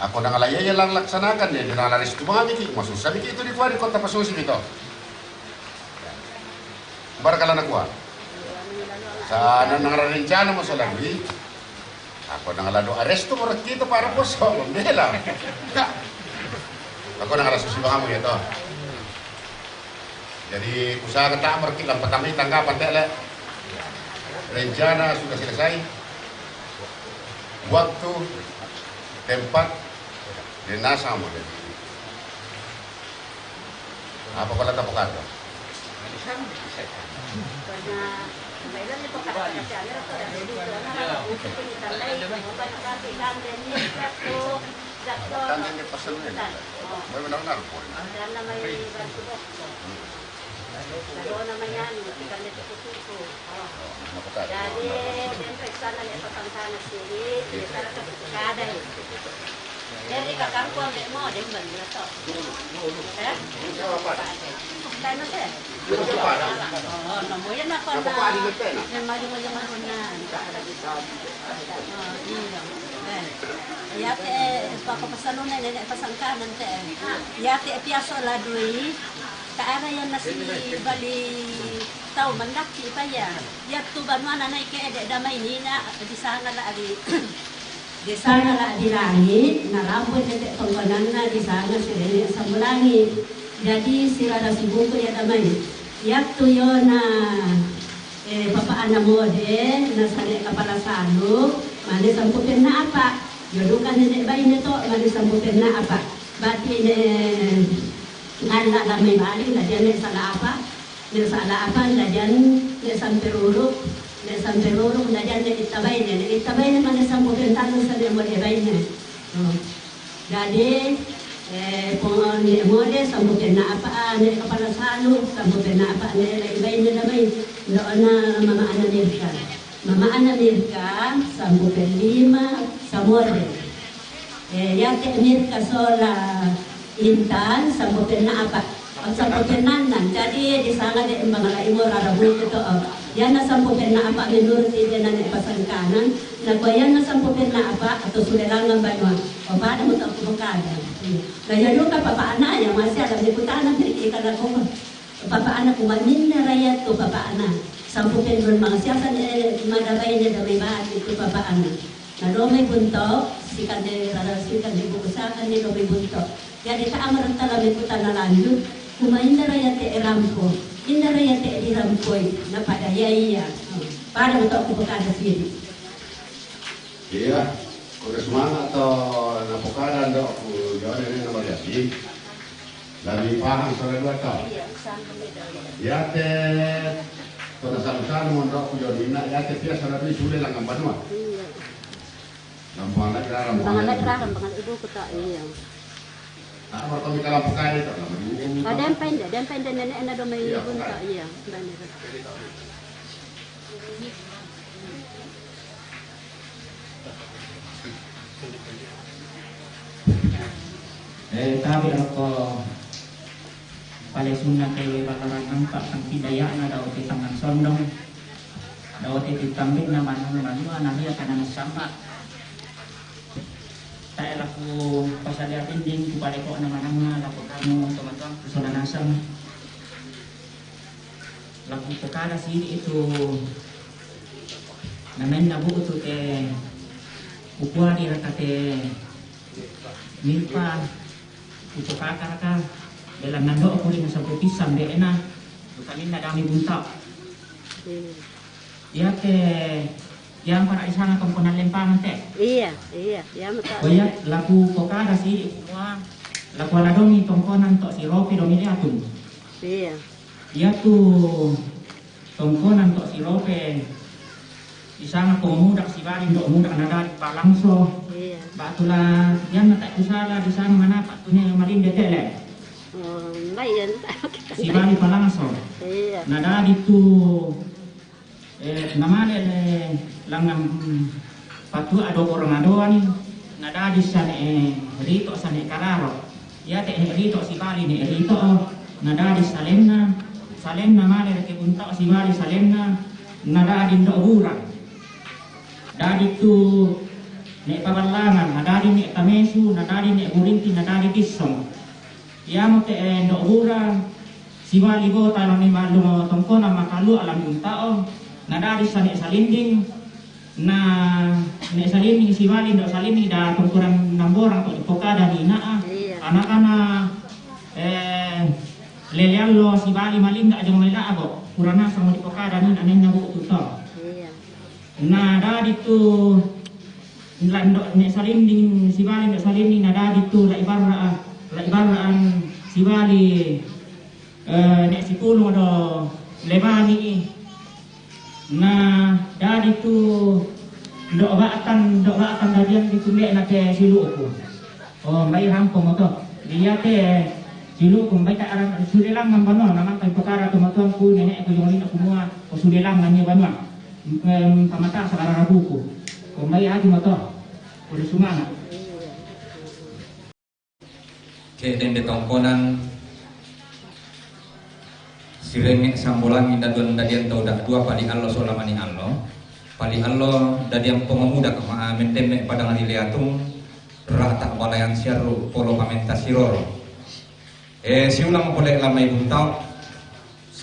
ako nang ala iya lang laksanakan de, nang ala restu mami ki, maksud sabi ki itu di kuari kota pasusi itu. Barkala na kua. Sa nang ala rencana mo sa lagi. Ako nang ala do arestu mo kita para puso, membela. Ako nang ala susi bangamu ya to. Jadi usaha kita merki lampa kami tanggapan tele. Rencana sudah selesai. Waktu, tempat, dan nasa mo jadi. Apa pala tapo kato? Tanda niya pasal niya. May manang narpo. Jadi, siyempre, sana niya pasangkana si, si Sarah sa kada eh. Jadi, kakangkuan de mo, de mo, de mo. Eh? Tayo na, sir. Oo, no, mo yan ako na. Yan, mayo, mayo, mayo na. Oo, iya. Eh. Iya, te, eh, papapasanon na, nene, pasangkanan, te. Iya, te, piyaso la dui. Kaara yan na si Bali. Tau mandakki pa iya. Iyatu banuana naik ke dek damai nina disanga la ri disanga la ri langi, narambut dek tongkonanna disanga si Rene Sambulangi. Jadi sirara sibuku iya damai. Iyatu yona eh, papa ana mode nasane kapala salu, mane sampu penna apa? Joduka nenek baine to, mane sampu penna apa? Berarti ne ngalla damai bali, na dia ne salah apa? Ne salah apa, na dia ne sampe ruruk, ne sampe ruruk, na dia ne itta baine, ne itta baine mane sampu penna sane mode baine. Oh. Jadi eh, pon ne mode sampu penna apa ne kapala salu, sampu penna apa ne lai baine damai. Ndo'na mama ana Mirka. Mama ana Mirka sampu penna lima samode. Eh, yate Mirka sola Intan sampu penna apa? Sampu penna annang. Jadi disanga de embang lai mo rara buku to. Yana sampu penna apa menurut ide nane pasangkanan. Nakua yana sampu penna apa atau sulelangan banua. Oh, pada muta aku kada. Nah, ya duka papa ana ya masih ada di kutana beri ikan aku. Papa ana kuma minna raya tu papa ana. Sampu penna mangsiasa ne mada baine damai bati tu papa ana. Na domai bunto, sikande rara sikande buku sakande domai bunto. Jadi ta amar tala me kutana lanjut, kuma inda raya te erampo, inda raya te dirampoi, na pada iya iya. Pada untuk aku pekada siri. Iya, udah semangat to, na pekada ndo aku jone ne na variasi. Lagi pahang sore dua to. Iya, sampai dulu. Yate, kota salu-salu mondok ku jodina, yate pia sore dua sule langan banua. Iya. Lampu anak kira lampu anak. Lampu anak kira lampu anak ibu kota, iya. Nah, kalau kami kalau buka itu, lampu ibu. Oh, dempende, dempende nenek ena domai ibu kota, iya. Benar. Eh, tabe rokko pale sunna te balaran nampa tangki dayana dao te tangan sondong. Dao te tutambekna manang manua na ria kana nasamba. Tae laku pasale atinding ku pale ko na manangna laku kamu teman-teman ku sola nasang. Laku pokada sidi itu namainna bu'tu te kukuadi raka te milpa kupokaka raka bela nando kuri nasabu pisang de ena dukaminna dami bunta. Iya te yang para isana tongkonan lempangan te. Iya, iya, iya mata. Oh iya, laku pokada sidi kumua laku ala domi tongkonan to siropi domi liatung. Iya. Iyatu tongkonan to sirope disanga pemuda sibali ndo muda nadadi palangso. Iya. Batula yang tak kusala disanga manapa tune malinde tele. Oh, baik ya. Sibali palangso. Iya. Nadadi tu Eh, namale le langngan, mm, patua ado orang adoani, nadadi sane, eh, rito sane kararo. Yate, eh, rito sibali ne rito, nadadi salenna, salenna male reke bunta sibali salenna, nadadi ndo bura. Dadi tu ne paballangan, nadadi ne tamesu, nadadi ne burinti, nadadi pissong. Iyamu te, eh, ndo bura, Sibali bota lani mallumo tongkona makalu alam untao, nadadi sane salinding, na ne salinding sibali ndo salinding da tongkoran namborang to pokada ni naa. Iya. Anak-anak, eh, lele allo sibali malingga jong mela abo, kurana sama di pokada ni na nenna bu tuto. Iya. Nadadi tu lando ne salinding sibali ndo salinding nadadi tu la ibarra, la ibarraan sibali, eh, ne sipulung do lebani na dadi tu ndo batan, ndo batan dadian di tu le na te siluku. Oh, mbai rampo moto. Dia te siluku mbai ta aran sude lang mambano na mangkai pokara tu matuang ku nenek ku jong lina kumua, oh, sude lang nanya banua. Em, pamata saudara rabuku. Kombai aju moto. Udah sumana. Ke dende tongkonan sirenge sambolangi daduan dadian tau dak dua pali allo solamani allo. Pali allo dadian pengomuda kema mendeme padang lileatung rata balayan siaru polo pamenta siroro. Eh, siulang pole lamai buntau.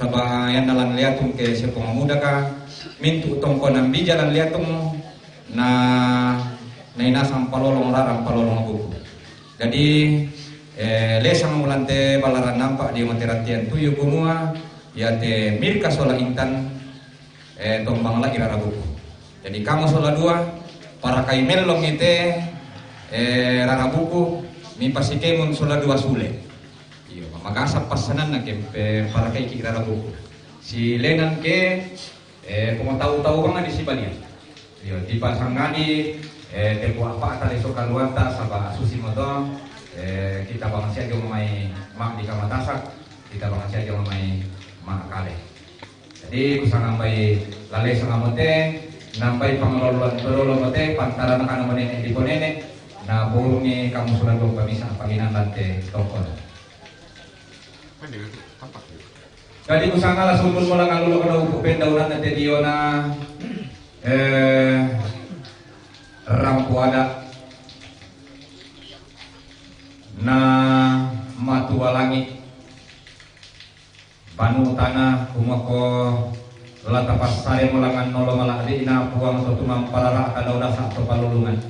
Saba' yanna lan Liatung ke si Pongomuda ka, mintu' tongkonan bija lan Liatung na, na inasang palolong rarang palolong buku. Jadi, eh, lesang mulante balaran nampa' dio materantian tuyu kumua, iate Mirka sola Intan, eh, tombang la'i rara buku. Jadi kamu sola dua, parakai mellong ite, eh, rara buku, mipasikemun sola dua sule. Iyo, magasa passananna ke pe parakaiki rara buku. Si Lenan ke, eh, pengotau-tau bang di si Balian. Iyo, tipasangadi, eh, tempo apa tali so kaluanta saba' susi moto, eh, kita bang siaga mai ma' di kamatasak, kita bang siaga mai ma' kale. Jadi kusanga ambai lalesa ngamote, nambai pangaloloan todolo mote, pantarana kana monene di ponene, na burungi kamu sulan dong pamisa panginan lante tongkon. Jadi kusanga la sumbul mola ngalolo kana upu pendaunanna te diona, eh, rampo ada na matua langi'. Panu tana, kumako la tapassaremo langan nolo mala'bi'na Puang to tumamparara'ta dao dasa' to palulungan.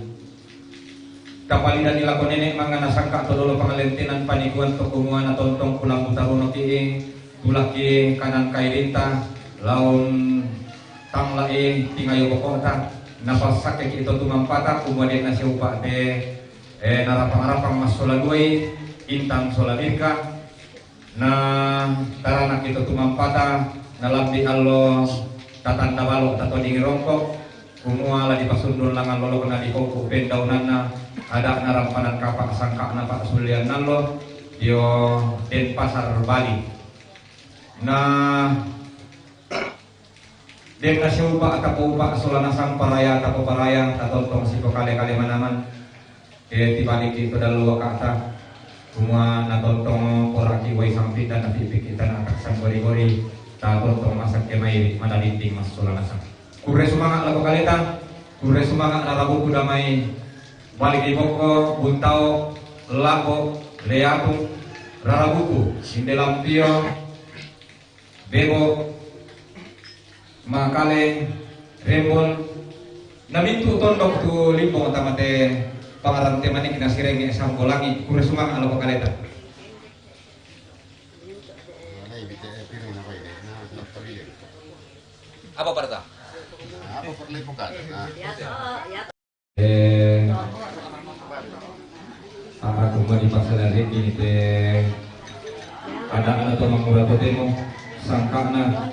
Tapalidani lako nene' mangana sangka' to dolo pangalentenan panikuan to kumua na tontong kulambu tarunoki, tulakki kanan kairinta, laun tangla'i tingayo boko'ta, napassakkeki to tumampata, kumua de' nasiupa' te, eh, narapang-rapang massola duai, Intan sola Mirka, Na taranakki to tumampata, na lambi' allo tatanda balo' tatodingi rongko', kumua la dipasundul langan lolokna di kokku pendaunanna, ada'na rampanan kapa' sangka'na pa'sullian allo, dio Denpasar Bali. Na Den nasiupa' tapoupa' sola nasang paraya tapoparaya, tatontong sipokale-kale manaman. Ke tibaliki to dallo waka'ta, kumua natontong poraki wai sampi' dan napi'piki tana' taksang gori-gori, tatontong masakke mai madadinding massola nasang. Kurre sumanga' lako kaleta, kurre sumanga' rara buku damai, baliki bokko, buntao, lako, leatung, rara buku, inde lampio, Bebo, Makale, Rembol, na mintu' tondok tu Limbong tamate pangarante manik na sirenge' Sambolangi, kurre sumanga' lako kaleta. Apa parta? Apa parlepokan? Eh, aku mau dipaksa dari ini te ada anak to mangura to temo sangka'na.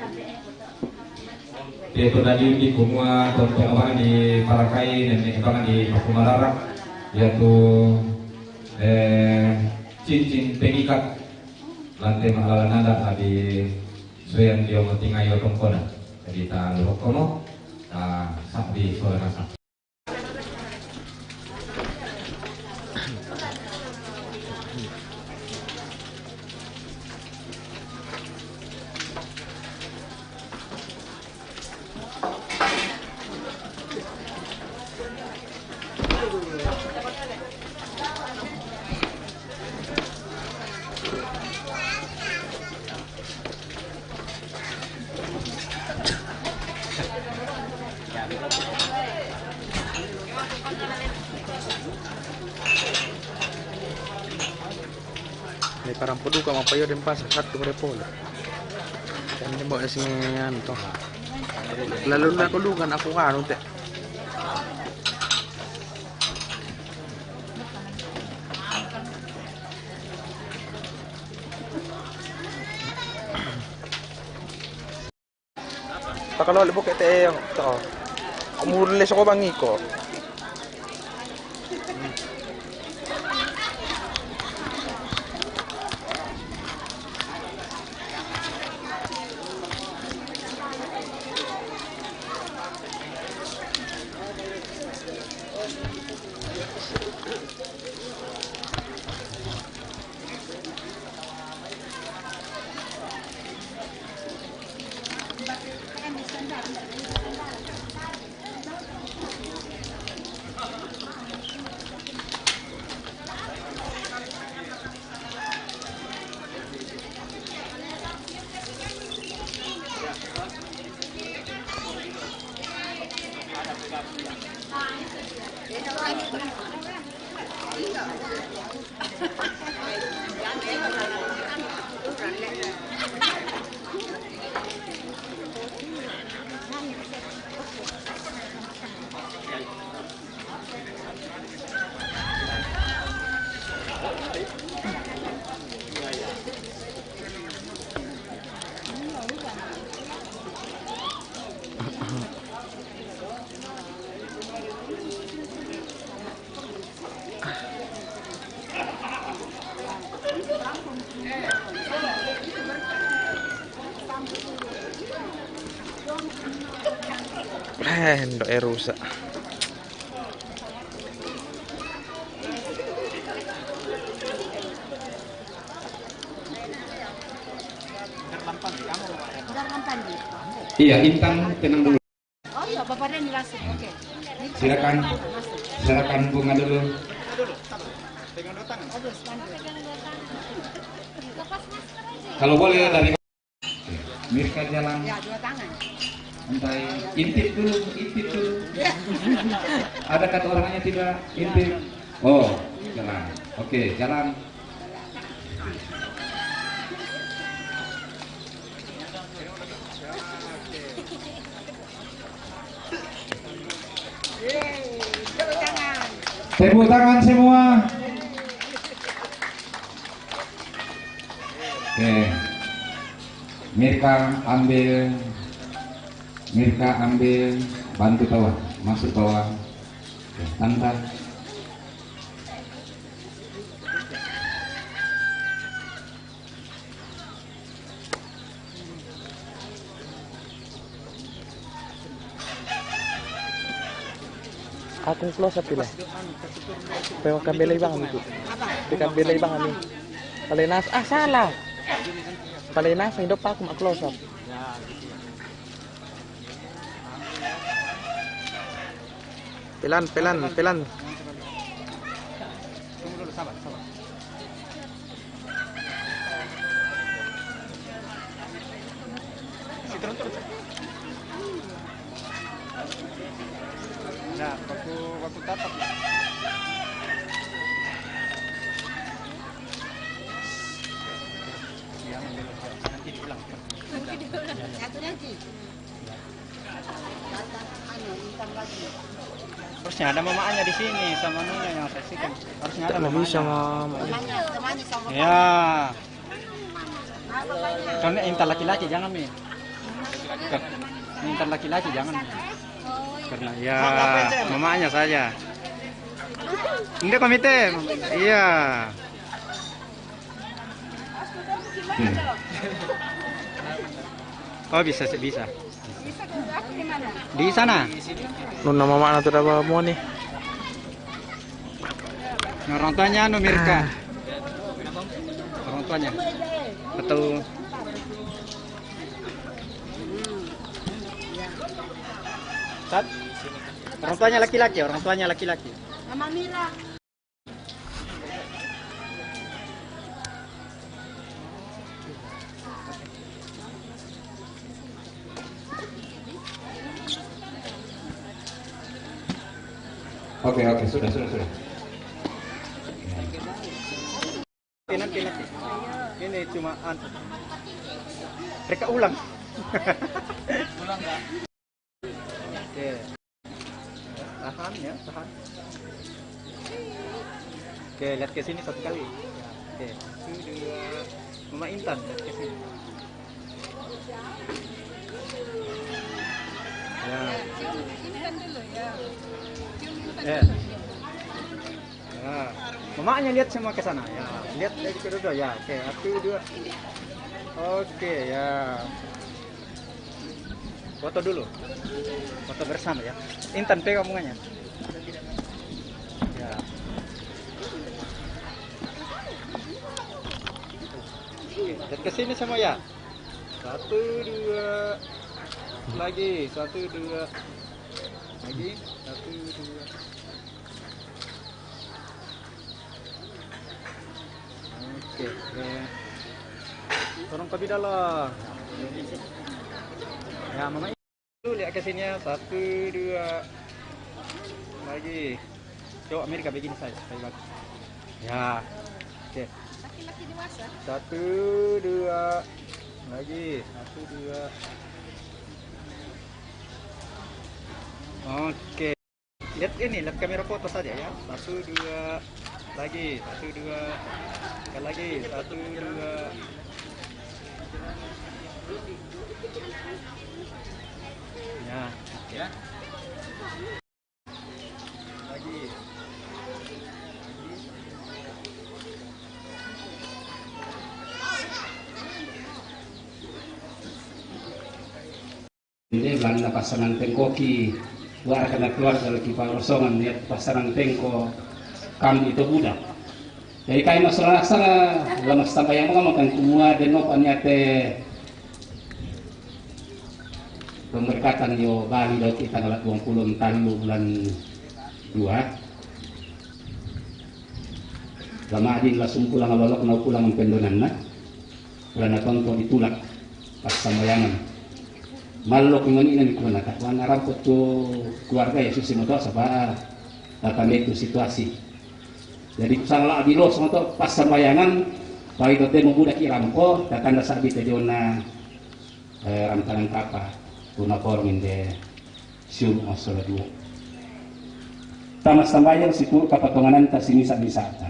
Te to dadi di kumua tonto abang di parakai nene' abang di pakumarara, yaitu, eh, cincin pengikat lante ma'lalan ada tadi suyan dio matingayo tongkona. Jadi ta lurokkomo, ta sabbi sola nasang. Ni parampo duka mapayo Denpasar, satu repolo. Kan dia bawa sini anu to. Lalu aku duka aku anu te. Pakalole buke te to. Umur le soko bangiko. Eh, ndok e rusak. Iya, Intan, tenang dulu. Oh iya, Bapak Dani langsung. Oke. Silakan, silakan bunga dulu. Kalau boleh dari Mirka jalan. Ya, dua tangan. Santai. Intip dulu, intip dulu. Ya. Ada kata orangnya tidak? Intip. Oh, jalan. Oke, jalan. Tepuk tangan semua. Oke. Mirka ambil, Mirka ambil, bantu bawah, masuk bawah. Oke, tanta. Aku close up pila. Pe makan bela ibang itu. Pe makan bela ibang ini. Palenas, ah, salah. Palenas, hidup aku mak close up. Pelan, pelan, pelan. Tunggu dulu, sabar, sabar. Si turun, turun. Nah, baku, baku tatap. Ya, nanti diulang. Nanti diulang. Satu lagi. Harusnya ada mamanya di sini sama nyonya yang saksikan. Harusnya ada mamanya. Bisa, Mama. Temannya, temannya sama. Ya. Karena intan laki-laki jangan, Mi. Intan laki-laki jangan, Mi. Karena ya mamanya saja. Ini komite. Iya. Hmm. Oh, bisa, bisa. Di sana. Nuna mama na tu dah bawa mo ni. Nah, orang tuanya anu Mirka. Ah. Orang tuanya. Atau Tat? Orang tuanya laki-laki, orang tuanya laki-laki. Mama Mira. Oke, oke, sudah, sudah, sudah. Nanti, nanti. Ini cuma an-, reka ulang. Ulang, Kak. Oke. Tahan ya, tahan. Oke, lihat ke sini satu kali. Oke, satu, dua. Mama Intan, lihat ke sini. Ya. Cium Intan dulu ya. Cium Intan dulu. Ya. Mamanya lihat semua ke sana. Ya, lihat dari kedua. Ya, oke, satu, dua. Oke, ya. Foto dulu. Foto bersama ya. Intan, pegang bunganya. Ya. Lihat ke sini semua ya. Satu, dua. Lagi, satu, dua. Lagi, satu, dua. Oke, ya. Tolong kopi dalam. Ya, Mama. Tuh, lihat ke sini ya. Satu, dua. Lagi. Coba Amerika begini saja, supaya bagus. Ya. Oke. Laki-laki dewasa. Satu, dua. Lagi. Satu, dua. Oke. Lihat ini, lihat kamera foto saja ya. Satu, dua. Lagi. Satu, dua. Sekali lagi. Satu, dua. Ya. Oke. Ini belanda pasangan tengkoki, warga na keluarga lagi palosongan, niat pasangan tengko kami itu budak. Jadi kami masalah sana, lemas sampai yang mau makan kumua dan mau paniate pemberkatan yo Bali dau ki tanggal dua puluh talu bulan dua. Lama adin lasung pulang lolok nau pulang pendonanna. Bulan na tonto ditulak pas sambayangan. Malok ngoni nami kuana tak wana rampot tu keluarga ya susi moto saba tata itu situasi. Jadi kusang la adilo moto pas sambayangan pai tote mo budak i rampo tatanda sabi te jona eh, rantangan kapa tuna porong inde sium masola dua. Tama sambayang sikur kapatongananta simisa-misata.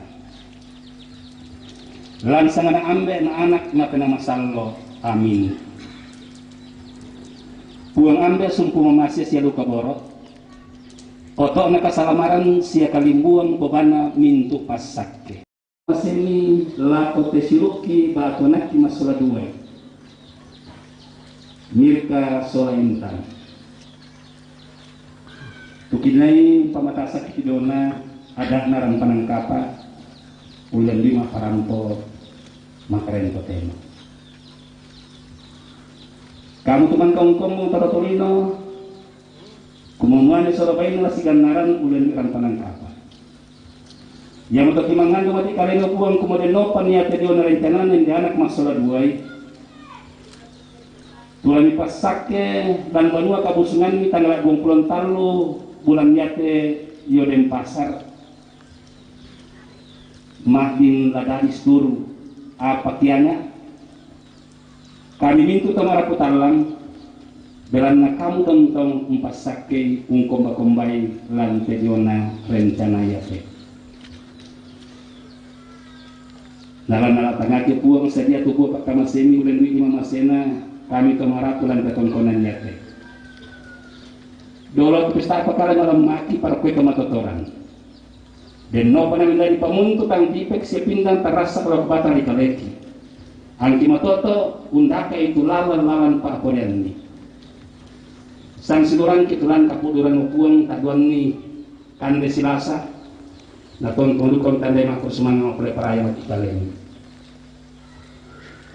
Lansangana ambe na anak na pena masallo. Amin. Puang ambe sumpu mamase sia luka boro. Oto na kasalamaran sia kalimbuang bobana mintu passakke. Masemi lako te siruki batu anakki masola dua. Mirka sola intan. Tukinai pamatasaki dona adakna rampanang kapa ulen lima parampo makarento tema. Kamu tumang kongkomu tarotolino. Kumumuane soro baino la sigannaran ulen rampanang kapa. Yang toki mangandung mati kaleno puang kumode nopan ya te diona rencana nende anak masola duai. Tulami passakke dan banua kabusungan mi tanggal dua puluh talu bulan yate yo Denpasar. Mahdin ladadis turu apa kiana. Kami mintu tamara putallang belanna kamu dontong mpassakkei ungkomba-kombai lan tediona rencana yate. Nala-nala tangake puang sadia tubuh pakkamasemi ulen duit lima masena kami tamara pulan katongkonan yate. Dolo pesta pakala malam maki para kue kamatotoran. Denno panamindai pamuntu tang tipek sia pindang tarassak lao batang ri kaleki. Angki matoto undaka itu lalan-lalan pa'poreanni. Sang silurangki tulan kapuduran puang taduanni kande silasa. Natongkong dukong tandai makko sumanga mapole paraya mati kaleni.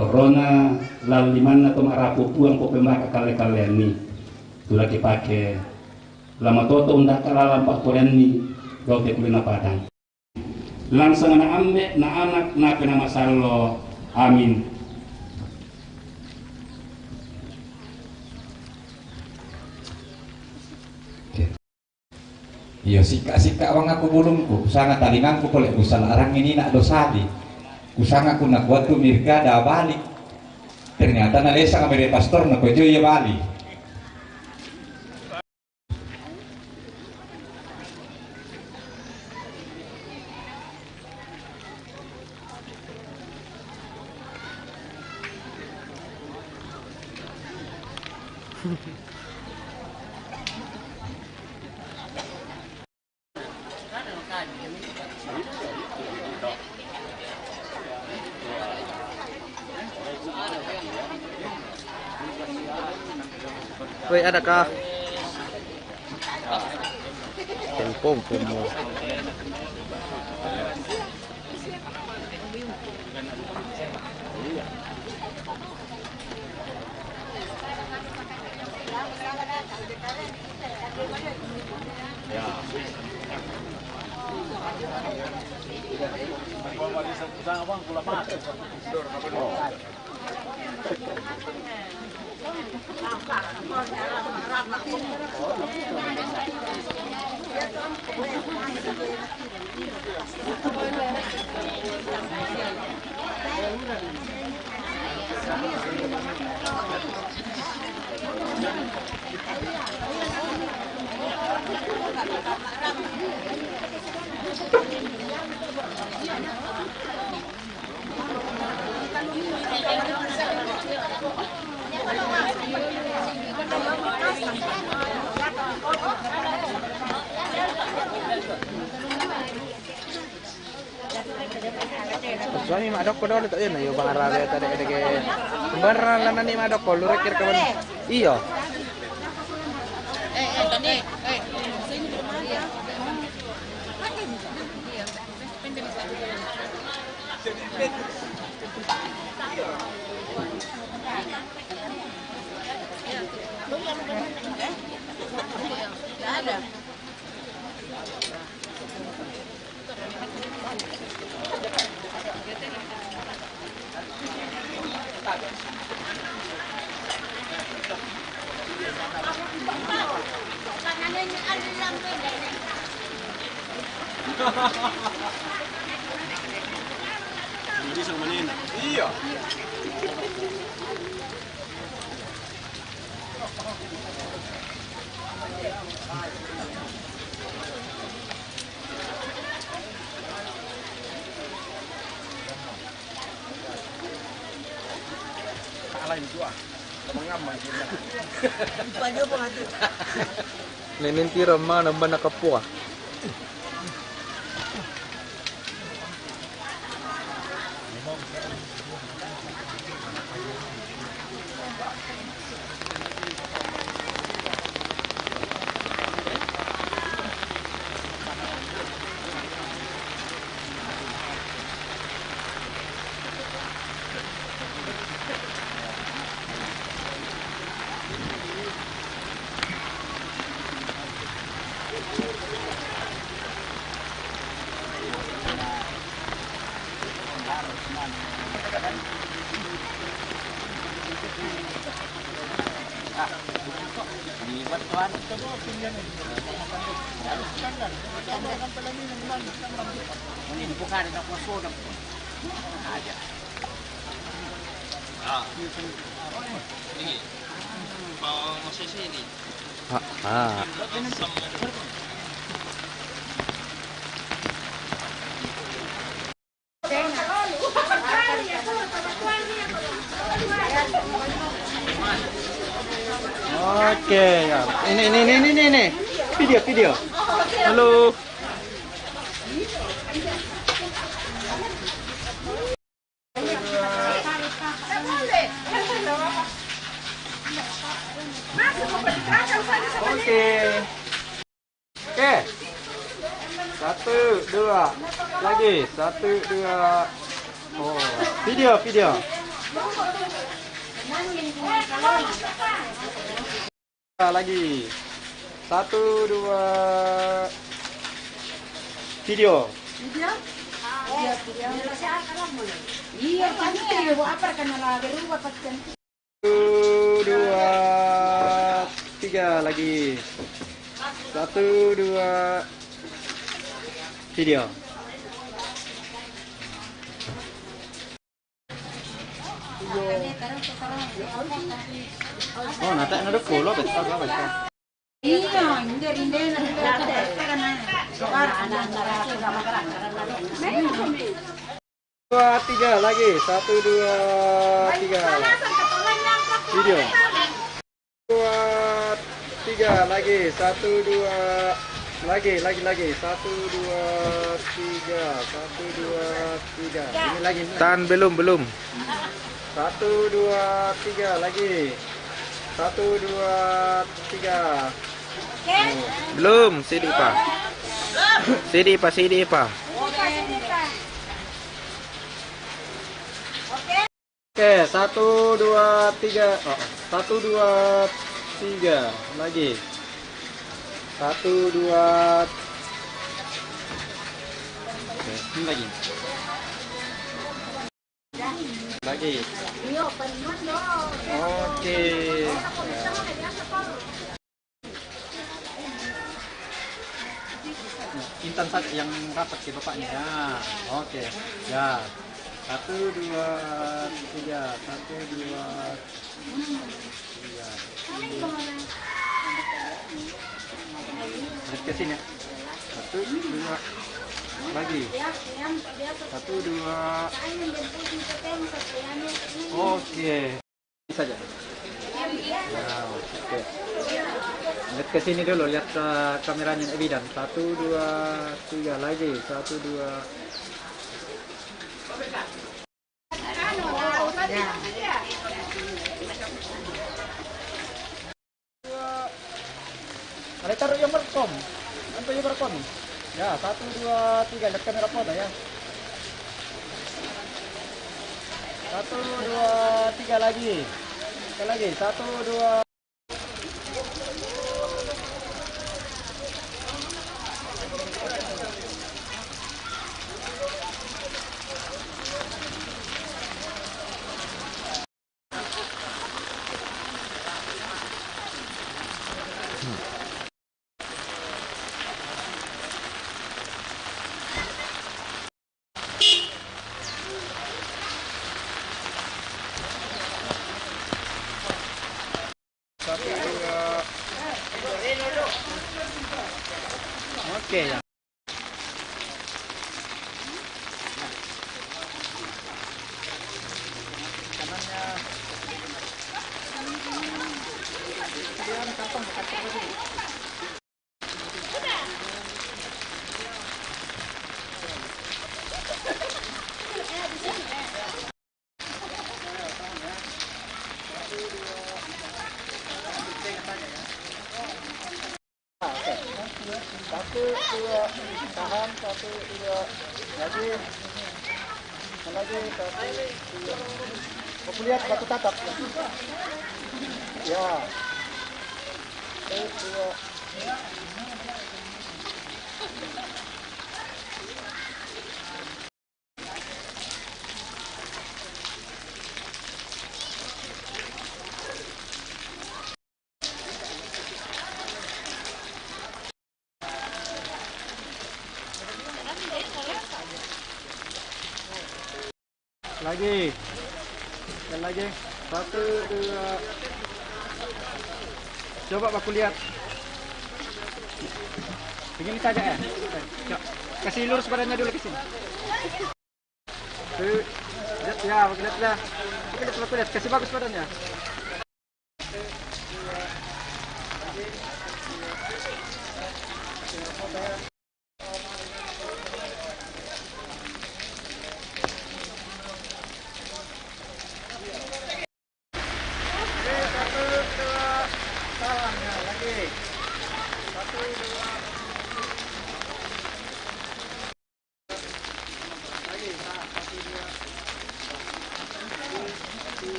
Torona lal limanna to marapu puang popembaka kale-kaleanni. Tulaki pake Lama toto undaka lalan pa'poreanni dote kulina padang. Langsangana ambe na anak na pena masallo. Amin. Iyo, sikka-sikka wang aku bulungku, kusanga talingangku pole kusala arang ini nak dosadi. Kusanga ku nakuatu mirka da balik. Ternyata nalesa kamere pastor na kojo iya balik. Woi, ada kah? Tempong pomo. Suami mak dokko dolo tak, yo, na yo bang arale tadi ada ke. Sembarang lah nani mak dokko, lu rekir kawan. Iyo. Jadi sama ini. Iya. Kalah itu ah. Kamu ngamang sih. Lupa dia apa hati. Nenek tira mana mana kapua. Ini bukan ada kuasa dah. Ada. Ah. Ini. Mau masuk sini. Ah, ah. Oke, ya. Ini, ini, ini, ini, ini. Video, video. Halo. Oke. Oke. Satu, dua. Lagi. Satu, dua. Oh, video, video. Lagi. Satu, dua. Video. Video? Iya, video. Iya, kan itu ya, buat apa kan malah berubah pakai. Satu, dua, tiga lagi. Satu, dua, video. Oh, nata na do kulo, betul, betul. Iya, ini dari ini, ini dari ini. Dua, tiga, lagi. Satu, dua, tiga. Video. Dua, tiga, lagi. Satu, dua, lagi, lagi, lagi. Satu, dua, tiga. Satu, dua, tiga. Ini lagi, ini lagi. Tan, belum, belum. Satu, dua, tiga, lagi. Satu, dua, tiga. Belum, sidi pa. Sidi pa, sidi pa. Oke, satu, dua, tiga. Oh, satu, dua, tiga. Lagi. Satu, dua. Oke, ini lagi. Lagi. Oke. Yang rapat ke bapaknya. Ya. Oke. Ya. Satu, dua, tiga. Satu, dua, tiga. Lihat ke sini. Satu, dua. Lagi. Satu, dua. Oke. Saja. Ya, oke. Lihat ke sini dulu, lihat ke kameranya Ebidan. Satu, dua, tiga lagi. Satu, dua. Ada taruh yang merekam. Nanti yang merekam. Ya, satu, dua, tiga. Lihat kamera foto ya. Satu, dua, tiga lagi. Sekali lagi. Satu, dua. Satu, dua. Oke, ya. Kanannya. Dia ada kantong, kantong lagi. Satu, dua, tahan, satu, dua, lagi, lagi, satu, dua. Aku lihat batu tatap. Ya. Satu, dua. Lagi. Dan lagi. Satu, dua. Coba aku lihat. Begini saja ya. Kasih lurus badannya dulu ke sini. Tuh. Lihat ya, aku lihat ya. Aku lihat, aku lihat. Kasih bagus badannya.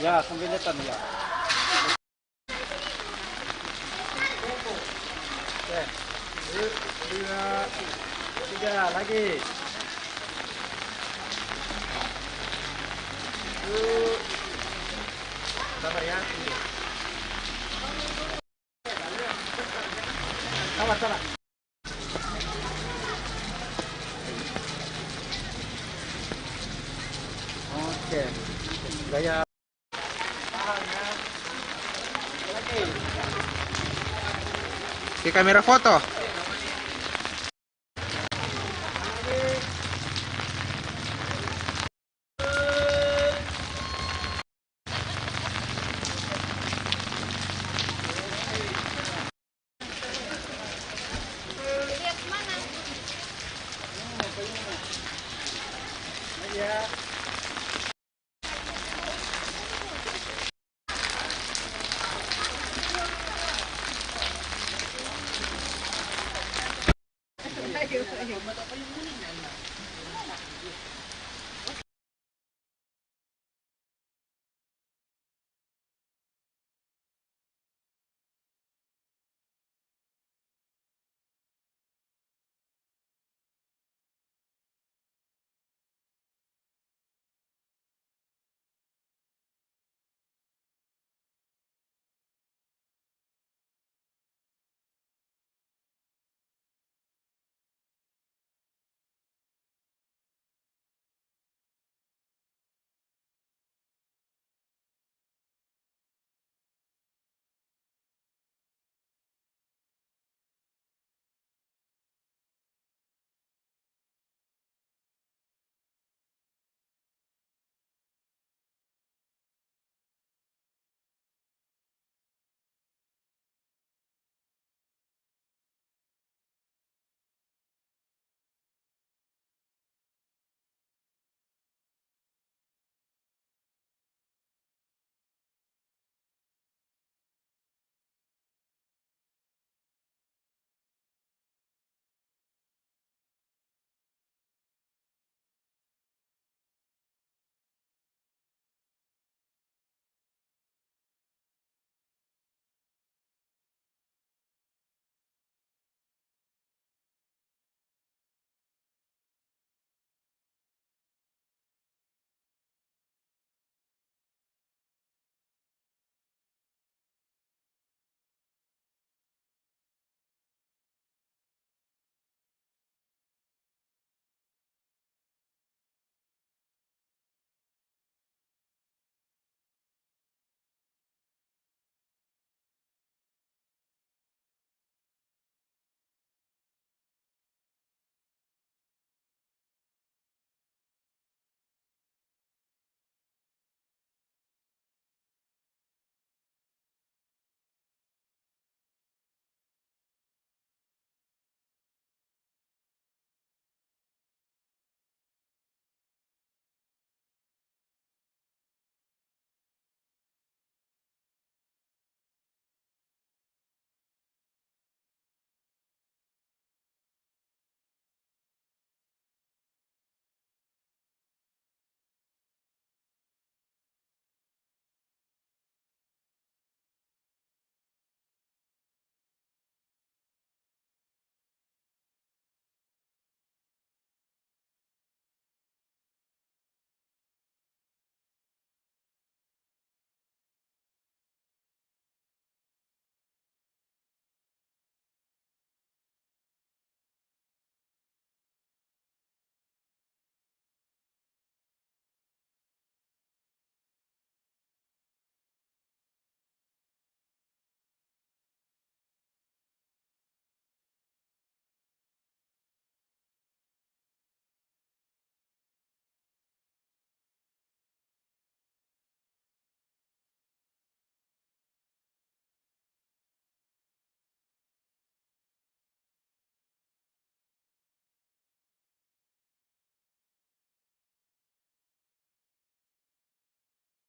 Ya, sambil lihat ya. Oke. Satu, dua, tiga, lagi. Satu. Sabar ya. Sabar, sabar. Oke. Gaya. Di kamera foto.